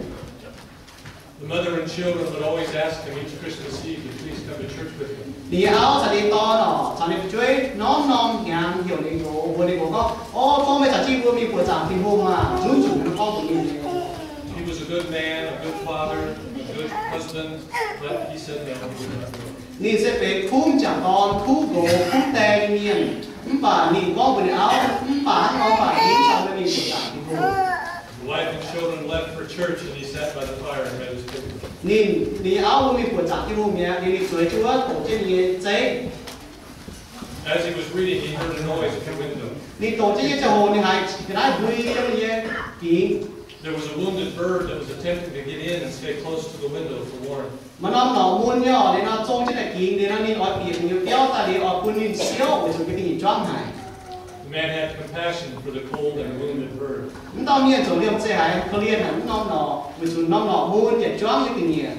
The mother and children would always ask him each Christmas Eve to please come to church with them. Ninh nyei auv caux ninh nyei dorn oc, caux ninh fu'jueiv norm-norm hnyangx heuc ninh nqox, mbuox ninh nqox gorngv, O, tov meih caux jienv mbuo mingh buoqc zaangc Tin-Hungh maah! Zunv zuqc ninh gorngv mbuox ninh nyei. He was a good man, a good father, a good husband, but he said no, he would not go. Ninh se benx kuv m'jangc dorn, kuv nqox, kuv die nyei mienh, mv baac ninh gorngv mbuox ninh auv, Mv baac hnangv nor baac yie mv caux meih mingh buoqc zaangc Tin-Hungh. The wife and children left for church, and he sat by the fire and read his paper. Ninh, ninh nyei auv mbuo mingh buoqc zaangc Tin-Hungh mi'aqv, liuz ninh zueiz jienv wuov doqc jienv ninh nyei zeiv. As he was reading, he heard a noise at the window. Ninh doqc jienv nyei ziangh hoc ninh haiz ga'naaiv mbui yiem ninh nyei gingx. There was a wounded bird that was attempting to get in and stay close to the window for warmth. Maaih norm norqc mun nyei oc, liuz nor zong jienv naaic gingx, liuz nor ninh oix bieqc ninh nyei biauv daaih, liuz oix bun ninh siouv weic zuqc ninh ga'nyiec juangv haic. The man had compassion for the cold and wounded bird. Mv dauh mienh ziouc liemh zeih haiz korv-lienh haic mv norm norqc, weic zuqc norm norqc mun yaac juangv nyei ga'nyiec.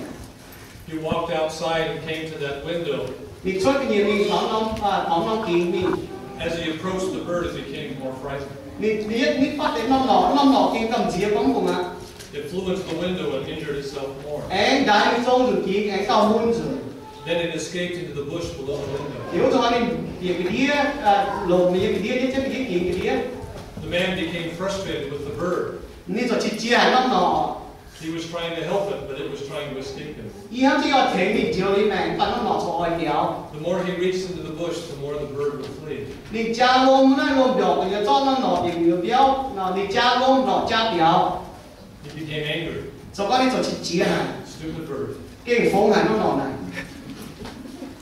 He walked outside and came to that window. Ninh cuotv ga'nyiec mingh taux norm, taux norm gingx mingh. As he approached the bird, it became more frightened. Ninh, ninh nitv fatv deix norm norqc, norm norqc gengh gamh nziex gorngv mv bung aqv. It flew into the window and injured itself more. Aengx ndaix mingh zong nzunc gingx aengx gauh mun nzunc. Then it escaped into the bush below the window. Liuz wuov zanc ninh bieqc ga'ndiev, longc ninh nyei ga'ndiev, ndiev jienv ga'ndiev gingx ga'ndiev. The man became frustrated with the bird. Ninh ziouc qiex jiez haic norm norqc. He was trying to help it, but it was trying to escape him. Yie hnamv jienv oix tengx ninh njoux ninh maengc, mv baac norm norqc corc oix biaux. The more he reached into the bush, the more the bird would flee. Ninh jaa lom naaiv, lomh mbiorngc ninh nyei zorqv norm norqc bieqc ninh nyei biauv, ninh jaa lom norqc jaa biaux. He became angry. Zoux gau ninh ziouc qiex jiez haic. Stupid bird. Gengh fongx haic norm norqc naaic.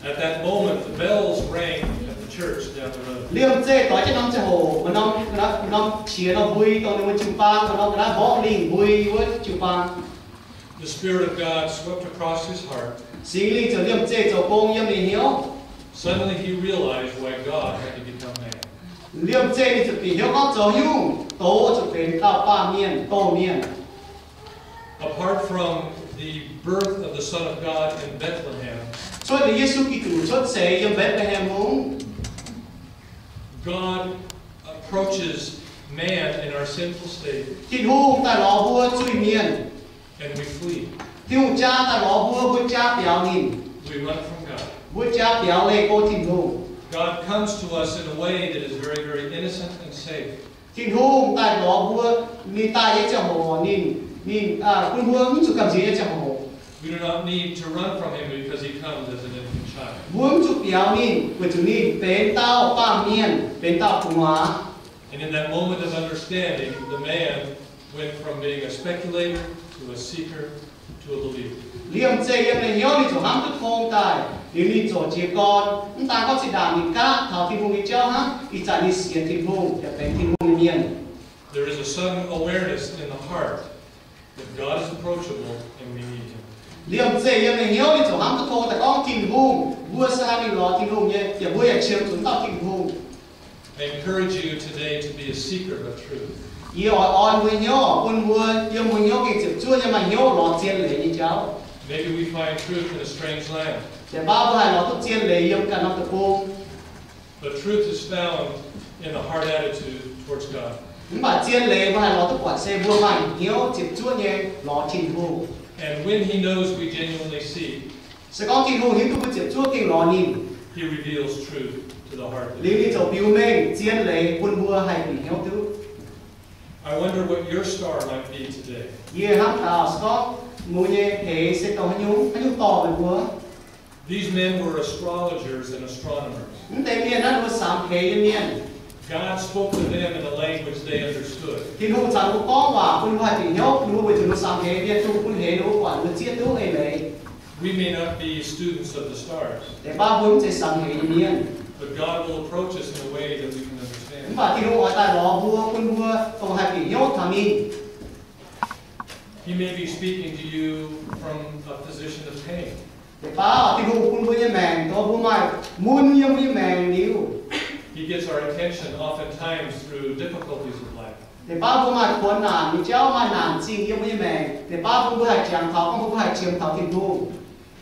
At that moment, the bells rang at the church down the road. Liemh zeih doix jienv norm ziangh hoc, maaih norm, norm qiex norm mbui dongh ninh mbuo jiu-baang, maaih norm ga'naaiv mborqv lingh mbui wuov jiu-baang. The Spirit of God swept across his heart. Singx Lingh ziouc liemh zeih zoux gong yiem ninh hnyouv. Suddenly he realized why God had to become man. Liemh zeih ninh ziouc bieqc hnyouv gorngv zoux nyungc douz zuqc benx dauh baamh mienh, douz mienh. Apart from the birth of the Son of God in Bethlehem, cuotv liuz Yesu Giduc cuotv seix yiem Mbetc^le^hem Mungv, God approaches man in our sinful state, Tin-Hungh daaih lorz mbuo zuiz-mienh, and we flee. Tin-Hungh jaa daaih lorz mbuo, mbuo jaa biaux ninh. We run from God. Mbuo jaa biaux leih go Tin-Hungh. God comes to us in a way that is very, very innocent and safe. Tin-Hungh daaih lorz mbuo, ninh daaih nyei ziangh hoc, ninh, ninh bun mbuo mv zuqc gamh nziex nyei ziangh hoc. We do not need to run from him because he comes as an infant child. Mbuo mv zuqc biaux ninh, weic zuqc ninh benx dauh baamh mienh, benx dauh gu'nguaaz. And in that moment of understanding, the man went from being a speculator to a seeker to a believer. Liemh zeih yiem ninh hnyouv ninh ziouc hnamv duqv tong daaih, liuz ninh ziouc jiez gorn. Mv daan gorngv zinh ndaangc ninh gapv taux Tin-Hungh nyei jauv hnangv, ih zanc ninh sienx Tin-Hungh yaac benx Tin-Hungh nyei mienh. There is a sudden awareness in the heart that God is approachable and we need him. Liemh zeih yiem ninh hnyouv ninh ziouc hnamv duqv tong daaih gorngv Tin-Hungh, mbuo se haih mingh lorz Tin-Hungh nyei, yaac mbuo yaac qiemx zuqc dauh Tin-Hungh. I encourage you today to be a seeker of truth. Yie oix orn mbuo hnyouv bun mbuo yiem mbuo hnyouv gengh ziepc zuoqv nyei maaih hnyouv lorz zien leiz nyei jauv. Maybe we find truth in a strange land. Deix baav mbuo haih lorz duqv zien leiz yiem ganh norm deic-bung. But truth is found in the heart attitude towards God. Mv baac zien leiz mbuo haih lorz duqv buatc se mbuo maaih hnyouv ziepc zuoqv nyei lorz Tin-Hungh. And when he knows we genuinely seek, se gorngv Tin-Hungh hiuv duqv mbuo ziepc zuoqv gengh lorz ninh, he reveals truth to the heart. Liuz ninh ziouc biux mengh zien leiz bun mbuo haih bieqc hnyouv duqv. I wonder what your star might be today. Yie hnamv taux se gorngv mbuo nyei heix se dongh haaix nyungc, haaix nyungc dorh meih mbuo. These men were astrologers and astronomers. Mv deix mienh naaiv ninh mbuo samx heix nyei mienh. God spoke to them in a language they understood. Tin-Hungh caux ninh mbuo gorngv waac bun ninh mbuo haih bieqc hnyouv, ninh mbuo weic zuqc ninh mbuo samx heix mienh, Tin-Hungh bun heix ninh mbuo buatc, ninh mbuo zieqv duqv eix leiz. We may not be students of the stars, deix baav mbuo mv zeiz samx heix nyei mienh, but God will approach us in a way that we can understand. Mv baac Tin-Hungh oix daaih lorz mbuo, bun mbuo dongh haih bieqc hnyouv taux ninh. He may be speaking to you from a position of pain. Deix baav Tin-Hungh bun mbuo nyei maengc, dongh mbuo maaih mun yiem mbuo nyei maengc liuz. He gets our attention oftentimes through difficulties of life. Deix baav mbuo maaih kuonx naanc nyei jauv, maaih naanc zingh yiem mbuo nyei maengc. Deix baav bun mbuo haih jangx taux, bun mbuo haih qiemx taux Tin-Hungh.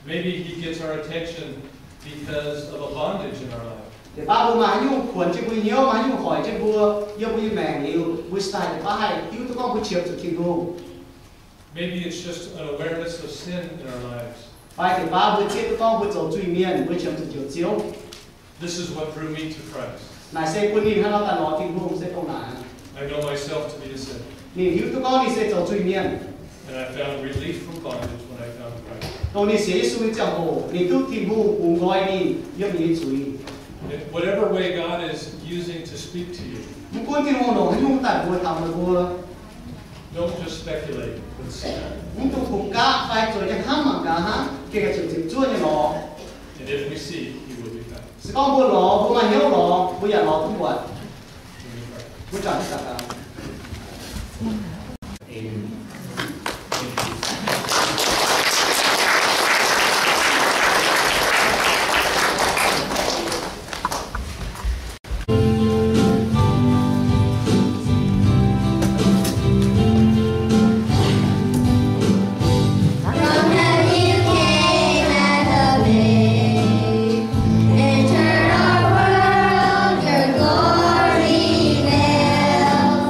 Maybe he gets our attention because of a bondage in our life. Deix baav mbuo maaih haaix nyungc kuonx jienv mbuo hnyouv, maaih haaix nyungc hoic jienv mbuo yiem mbuo nyei maengc liuz, mbuo sai deix baav haih hiuv duqv gorngv mbuo qiemx zuqc Tin-Hungh. Maybe it's just an awareness of sin in our lives. Fai deix baav mbuo zieqv duqv gorngv mbuo zoux zuiz-mienh, mbuo qiemx zuqc Njoux Ziouv. This is what drew me to Christ. Naaic se bun ninh hnangv nor daaih lorz Tin-Hungh se dongh naaic. I know myself to be a sinner. Ninh hiuv duqv gorngv ninh se zoux zuiz-mienh. And I found relief from bondage when I found Christ. Dongh ninh sienx Yesu nyei ziangh hoc, ninh duqv Tin-Hungh bungx nqoi ninh yiem ninh nyei zuiz. Whatever way God is using to speak to you, mv gunv Tin-Hungh longc haaix nyungc daaih mbuox taux meih mbuo, don't just speculate, but seek. Mv dungx kungx gaqv fai zueiz jienv hnamv mangc gaax hnangv, gengh zuqc ziepc zuoqv nyei lorz. And if we seek, he will be found. Se gorngv mbuo lorz, mbuo maaih hnyouv lorz, mbuo yaac lorz duqv buatc. Mbuo zanc daux gaux. From heaven you came as a babe, entered our world, your glory veiled.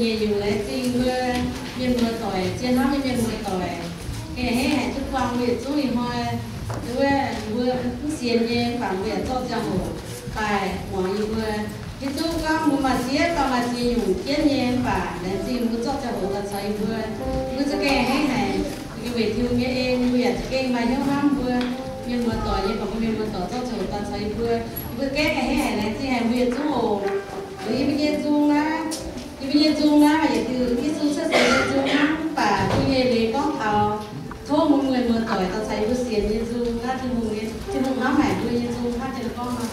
nyei yungz. Laengz zingh mbuo mienh muoz-doic, zien hnamv nyei mienh muoz-doic, gengh a'hneiv haic duqv buangh mbuo yietc zungv ih hnoi. Wuov mbuo mv sienx nyei, mv baac mbuo yaac zorqv ziangh hoc daaih muangx yie mbuo. Hiuv duqv gorngv mbuo maaih ziex dauh maaih ziex nyungc jienv nyei, mv baac laengz zingh mbuo zorqv ziangh hoc daaih caux yie mbuo. Mbuo za'gengh a'hneiv haic, weic Tin-Hungh nyei en, yie mbuo yaac za'gengh maaih hnyouv hnamv mbuo mienh muoz-doic nyei, mv baac mbuo mienh muoz-doic zorqv ziangh hoc daaih caux yie mbuo. Yie mbuo gaengh a'hneiv haic, laengz zingh haic mbuo yietc zungv oc. Yie mbuo nyei nzung naaiv, yie mbuo nyei nzung naaiv maaih yietc diuh Yesu cuotv seix nyei nzung hnangv, mv baac mbuo nyei leiz gorngv taux tov mbuo mienh muoz-doic daaih caux yie mbuo sienx nyei nzung naaiv. Tin-Hungh, Tin-Hungh hnamv haic mbuo nyei nzung hnangv, jienv gorngv nor.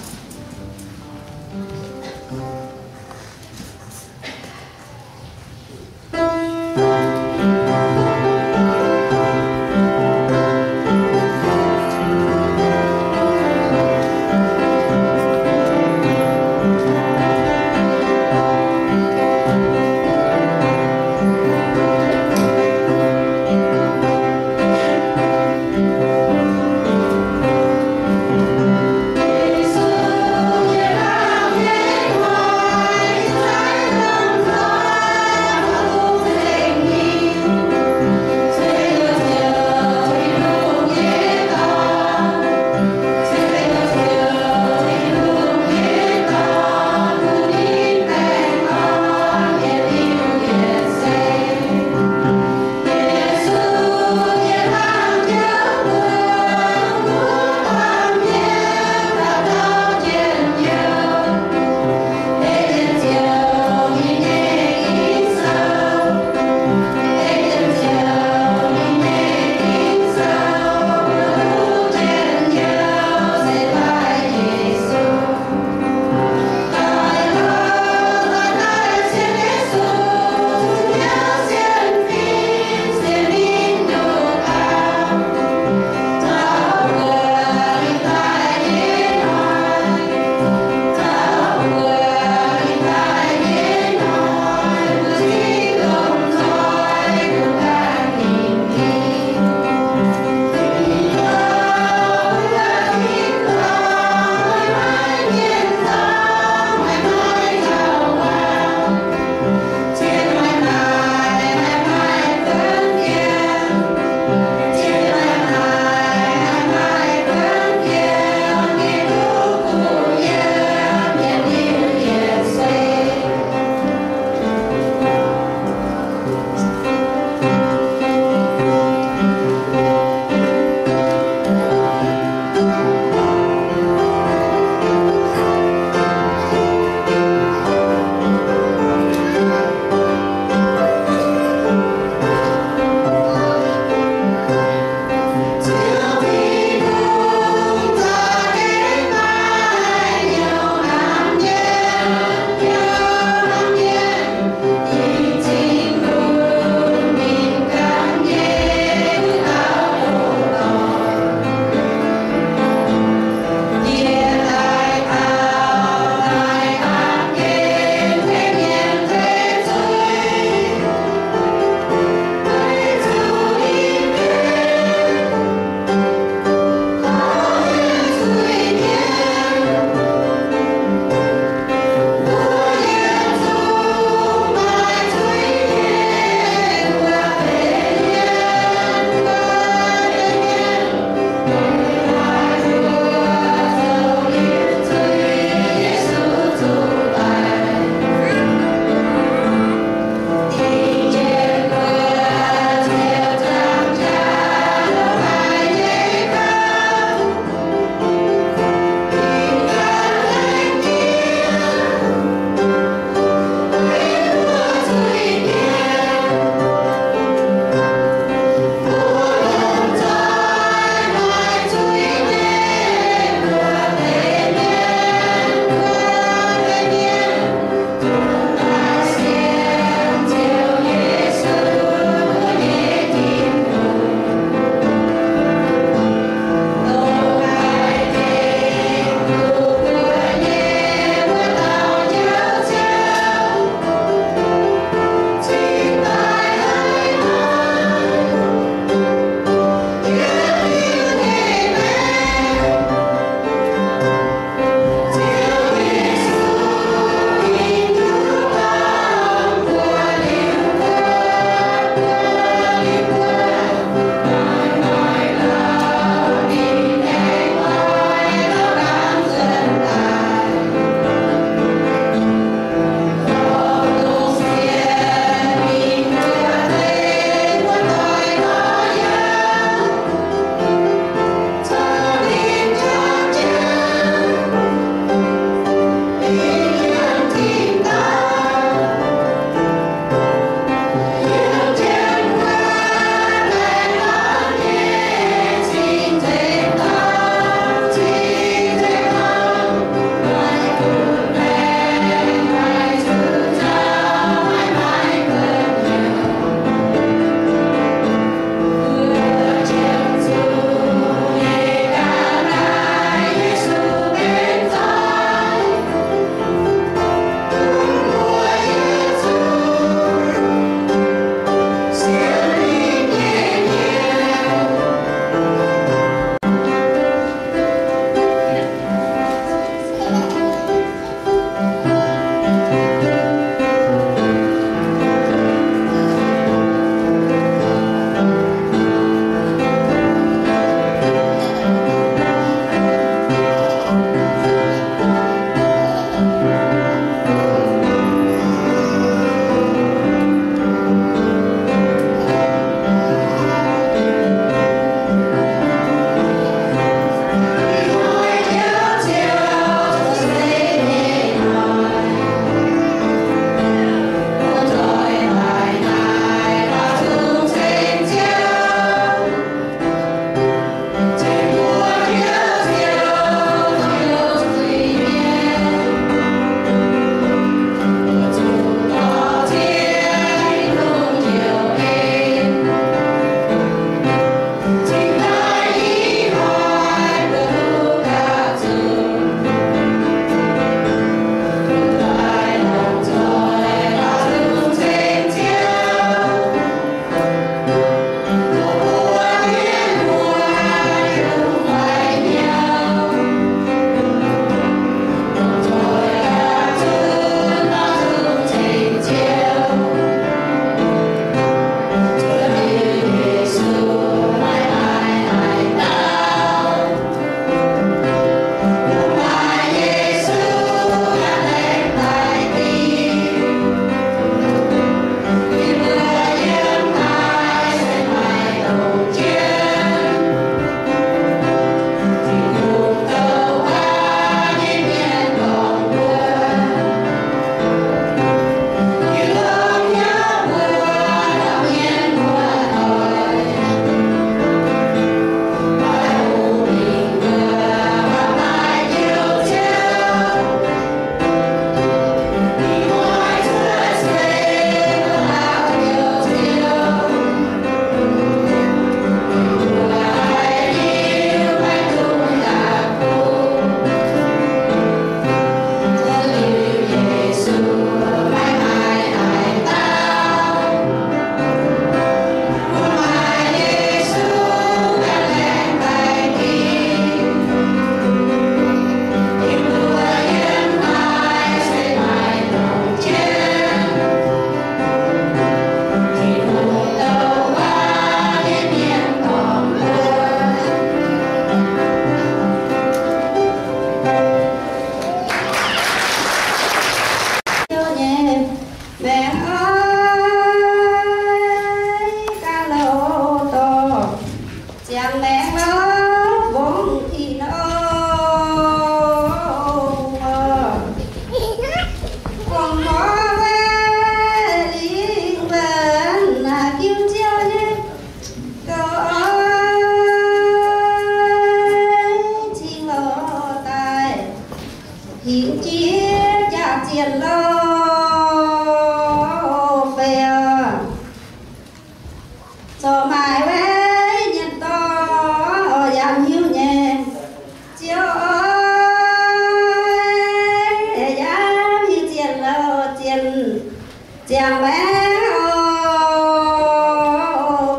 Ziangh maengc oc,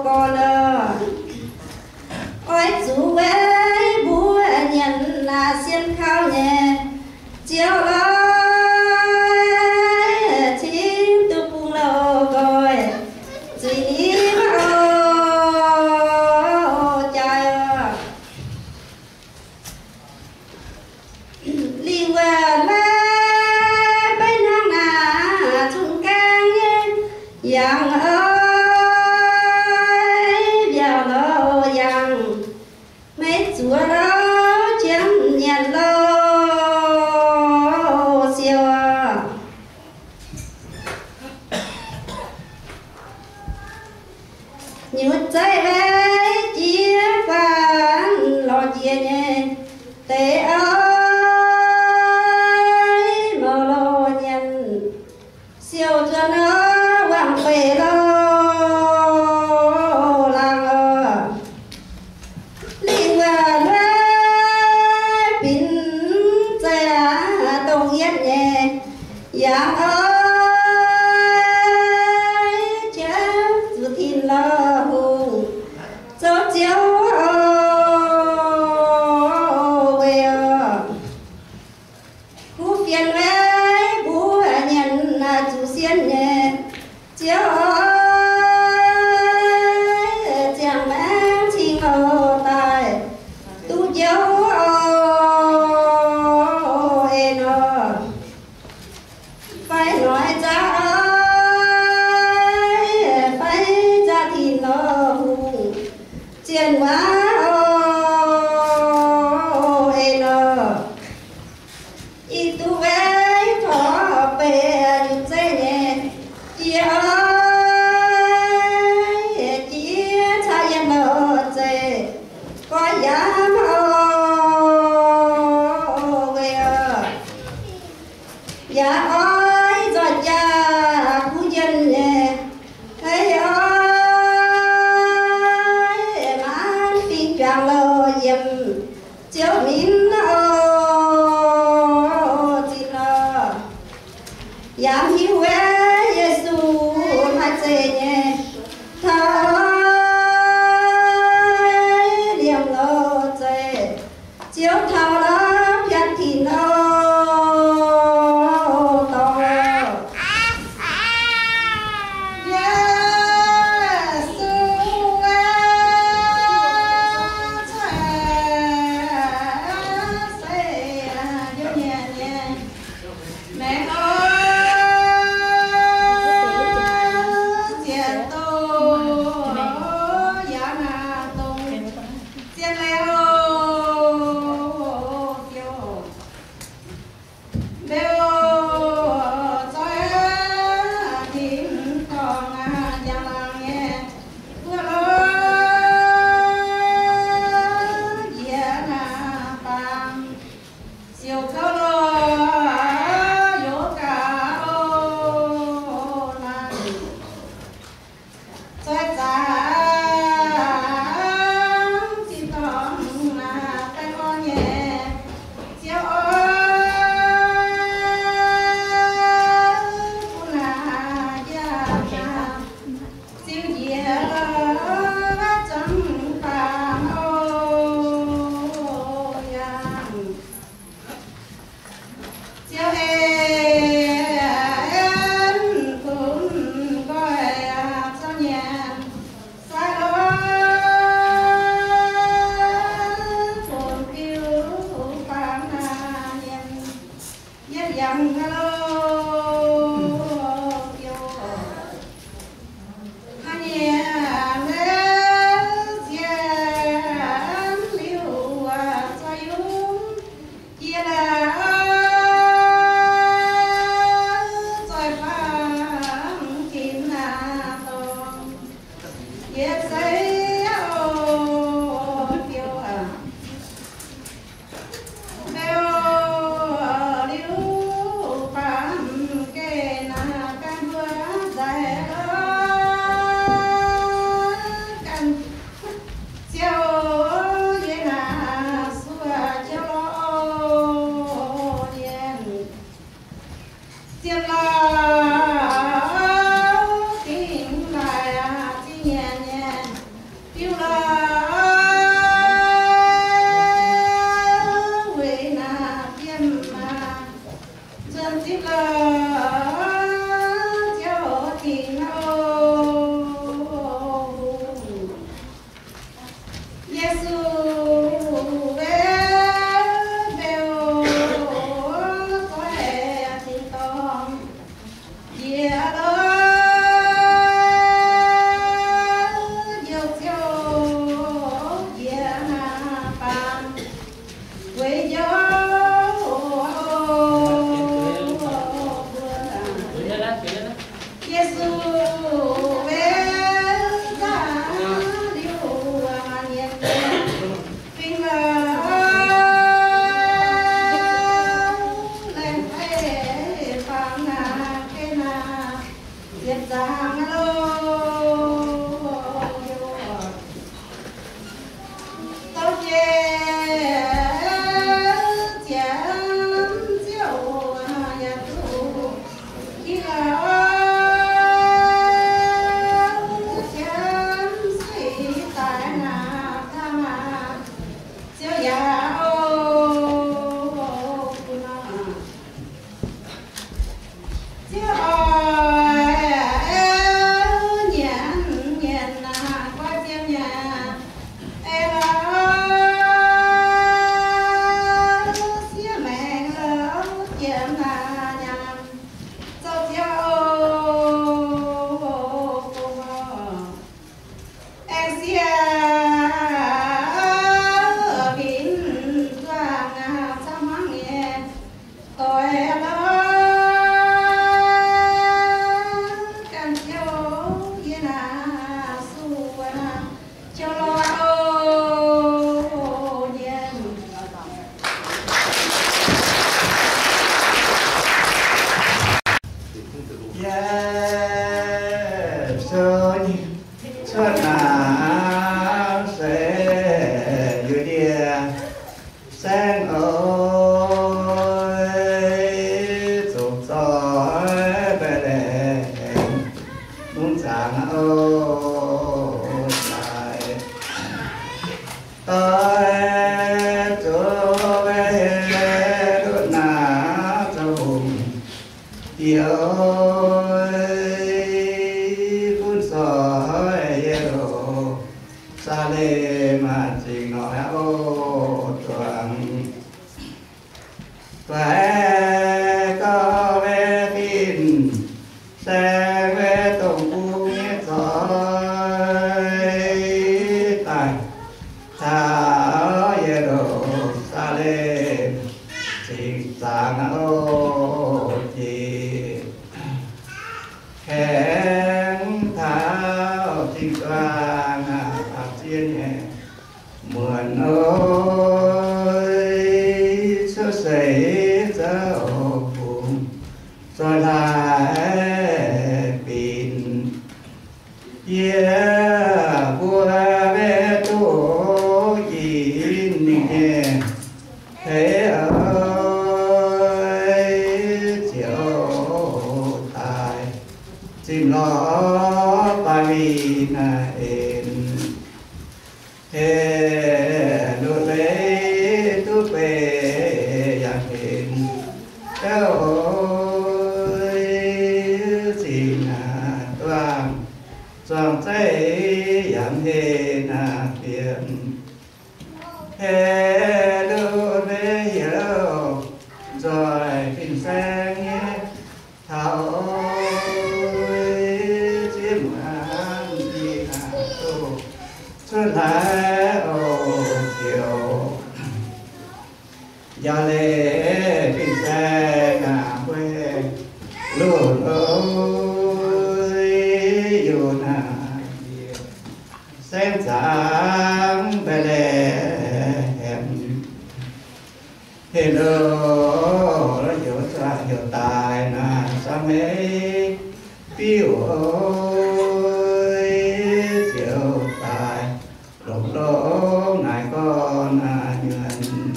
gorn oc, oix zuqc weic mbuo nyanc naaiv sien kaux nyei Ziouv oc, cingx duqv bungx loz-nqoi zuiz nyim oc, jaaix oc. Lingh wuonh maiv hnangv naaic cun-gaengh nyei yangh oc, mbiaauc loz yangh, maiv zuqc louv jienv nyanc loz-siou oc. Nyutc zeiv maiv jiex faanv lorz jiex nyei deix oc, mouc loz nyanc, siou nzuonx oc, wangc beic loz laangz oc. Lingh wuonh maiv binc zeiv aqv, dongh yietv nyei yangh oc, jiex zuqc tin-lauh hungh zoux Ziouv oc, weic oc. Kuv fienx weic mbuo nyanc naaiv zuqc sienh nyei Ziouv oc, ziangh maengc cingx oc daaih duqv njoux oc, en oc. Fai noic nzangc oc, fai nzangc tin-lauh hungh zienh waac oc, en oc. Ih duqv weic torc beic nyutc zeiv nyei jiex oc, jiex caux yiem loz-zeiv goiv yaac oc, weic oc. Yaac oix nzoih jaax kuv njien nyei, hei oc, maanc fingx juangc loz yiem Ziouv mienh oc, zinh oc. Yaac hiuv weic Yesu maaih zeiv nyei taux liemh loz-zeiv, Ziouv taux lorz pian tin oc, dorngc oc. Yesu aah, caiv se njuov mienh nyei maengc oc, zienx Yie sou cuotv naaiv se yuoz ndie saengv oc, zuqc zoih mbaeqc laengz mungv zaangc oc, daaih doix zuqc mbaeqc luoqc naaiv zoux hungh diex oc, gunv zoih yie Ye^lu^saa^lem maaih zingh noic oc, zuangx doix gauh mbaeqc fin saeng mbaeqc dongh bung nyei zoih daaih taux Ye^lu^saa^lem Zingh Zaangc oc, jiex kaengx taux zingh zuangx aqc zien nyei muonc oc, cuotv seix zouv bungx zoih hlaax binc. Yie mbuo maiv duqv ginv ninh nyei hleix oc, ziouc daaih zimh lorz Baa^li^en heh, luv leiz duqv beiv yaac henv oc, zinh duangh zuangx zeiv yaac henv fiem. Heh, luv leiz heuc nzoih fin-saeng nyei taux ziex muonz ih hnoi duqv cuotv hlaax oc, ziouc njaaux leiz fin-saeng aac, mbuo lunx oc, yunc aac, saengv zaangc Mbetc^le^hem. Heh, loz-heuc cuotv heuc daaih naaic, samv heix biuv oc, ziouc daaih longx-longx naaic gorn nyuonh.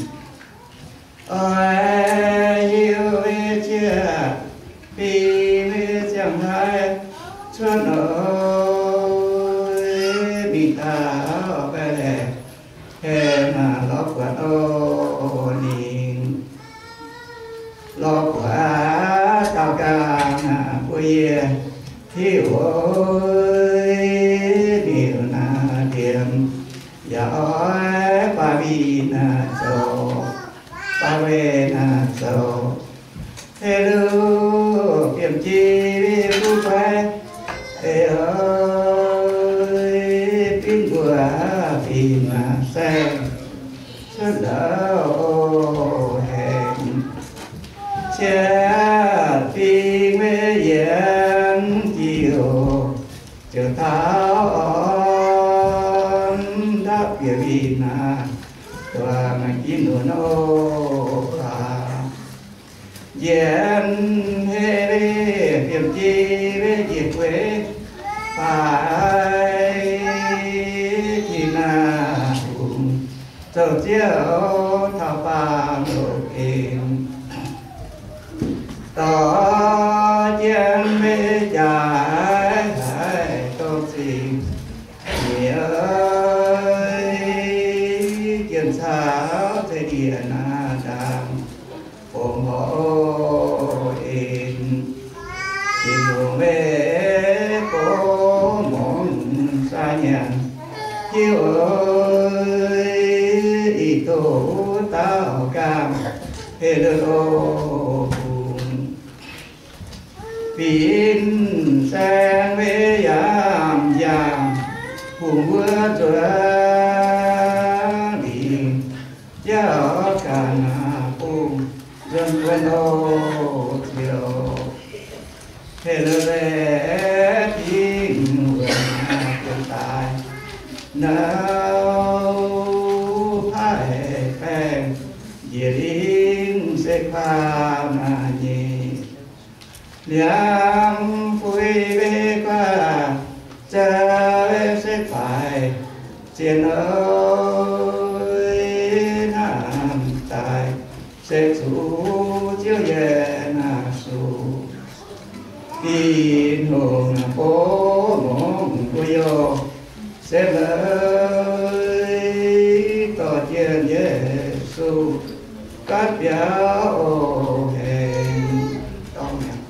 Oix hiuv ziex fingx ziangh hlaax cuotv oc, mingh taux Mbetc^le^hem lorz buatc oc, ninh lorz buatc daaux nqaang bun yie hiuv oc, ninh naaic liemh yaac oix baaix mingh naaic zoux, baaix mingh naaic zoux, heh, luv biemh jiex Ndau hengx, qiex fingx maiv yienx jiex, ziouc taux orn ndapv bieqc winh naaic, duqv mangc jienv nor baac. Njiec hei leiz fiem jiex weic njiec gueix, baaix jiex naaic hungh, zoux ziouc taux baamh longc en. Dorh jienv maiv jaaix haic dongh zingh, nyei jien caux zeix ndiev naaiv ndaangc, fongc horc en. Tin-Hungh maiv gorngv mungz saa nyanc, hiuv ih duqv wuov dauh gaengh, Hei^lo^lo bungx. Fin-saeng maiv yaac yangh, hungh wuov nzuonx lingc, jauv ganh bungx nzuonx buonc oc ziouc. Hei^lo^le Tin-Hungh wuonx daaih, nauv paaiv baengh njiec lingh se kuaaiv maaih nyei. Liangv fuix maiv guaax, za'eix se faix, zien hnamv daaih se zuqc Ziouv yiem naaiv suqc. Tin-Hungh bun mungz mbuo youh se leiz dorh jienv Yesu gaatv biaux oc hengx. Dorngx mi'aqv.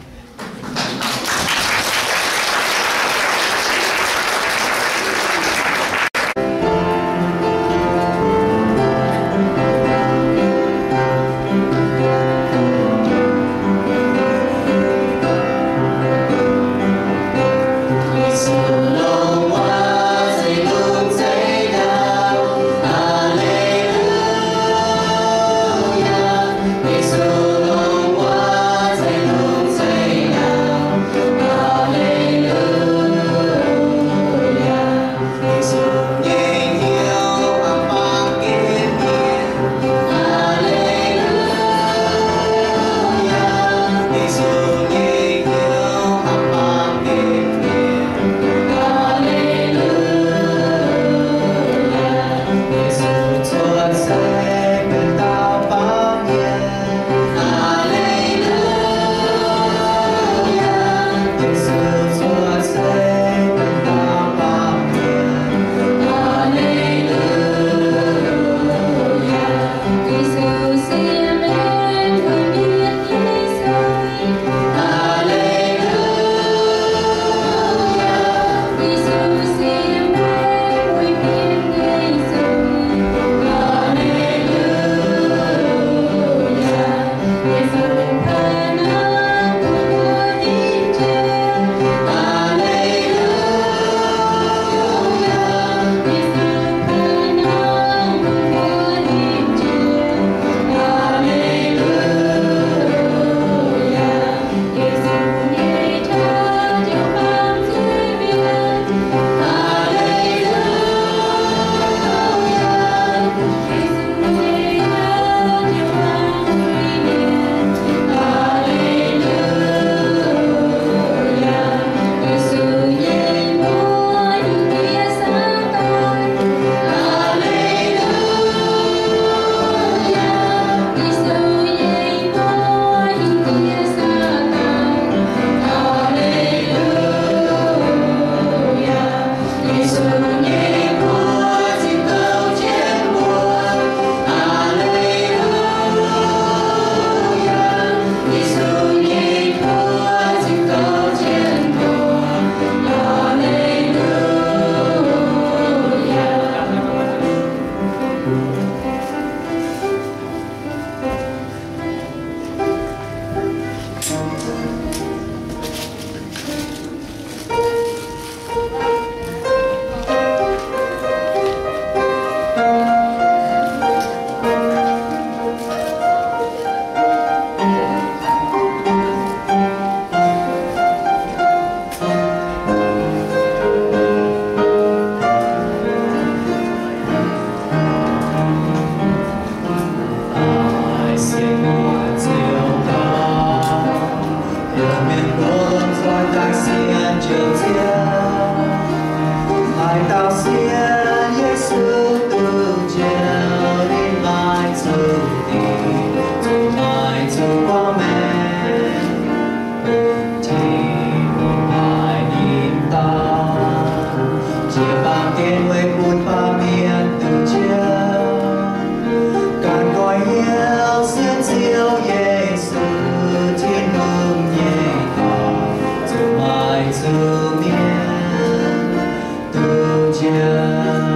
Yesu mienh duqv njang.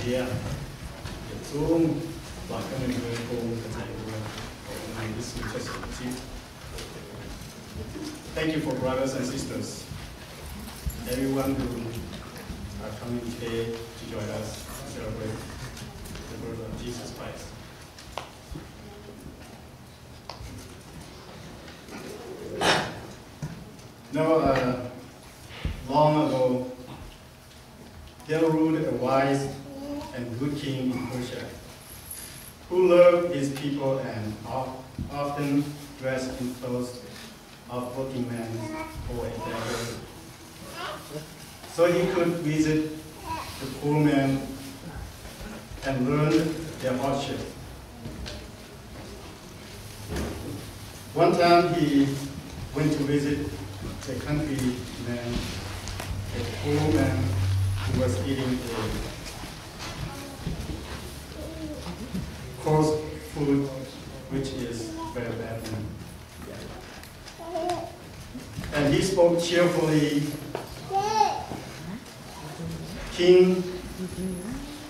Yietc zungv buatc ganh mienh mbuo gong ga'zaic mbuo, oix naaiv Yesu Giduc zipv. Thank you for brothers and sisters, everyone who are coming today to join us to celebrate the birth of Jesus Christ. Now, uh, long ago, there ruled a wise and good king in Persia, who loved his people and of- often dressed in clothes of working men for a beggar, so he could visit the poor men and learn their hardship. One time he went to visit a country man, a poor man who was eating a coarse food, which is very bad thing. And he spoke cheerfully, King,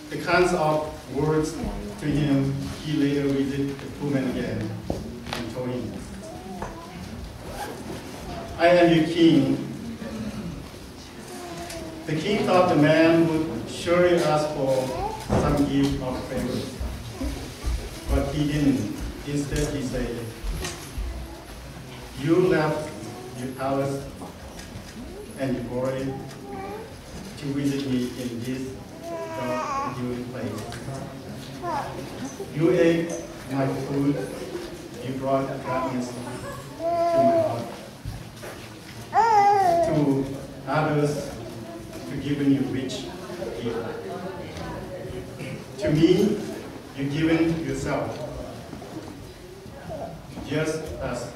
the kinds of words to him. He later visited the poor man again and told him, "I am your king." The king thought the man would surely ask for some gift of favor, but he didn't. Instead, he said, "You left your palace and your glory to visit me in this dark, dreary place. You ate my food, you brought gladness to my heart. To others, you given your rich gift. To me, you given yourself." Just as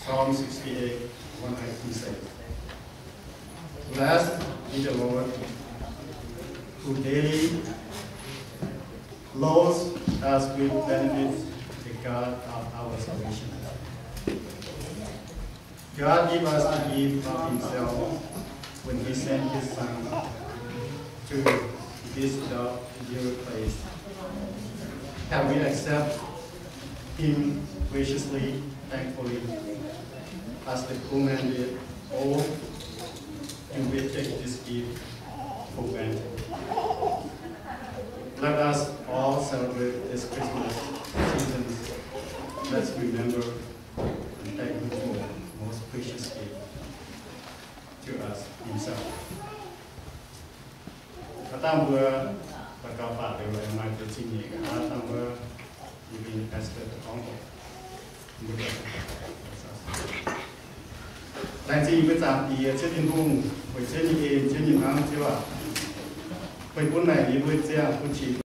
Psalm sixty-eight, one nineteen says, "Blessed be the Lord, who daily loads us with benefits, the God of our salvation." God gave us a gift of himself when he sent his son to this dark, dreary place. Have we accepted him graciously, thankfully, as the poor man did, or do we take this gift for granted? Let us all celebrate this Christmas season. Let's remember and thank him for most precious gift to us himself. Aa dangh mbuo daux gaux baac liuz, maaih zingh nyeic aa dangh mbuo yie mbuo nyei pastor gorngv, laengz zingh mbuo Zaangc Diex, Ziouv Tin-Hungh, weic Ziouv nyei en, Ziouv nyei hnamv, Ziouv aac, meih bun naaic yie mbuo ziangh bun qiex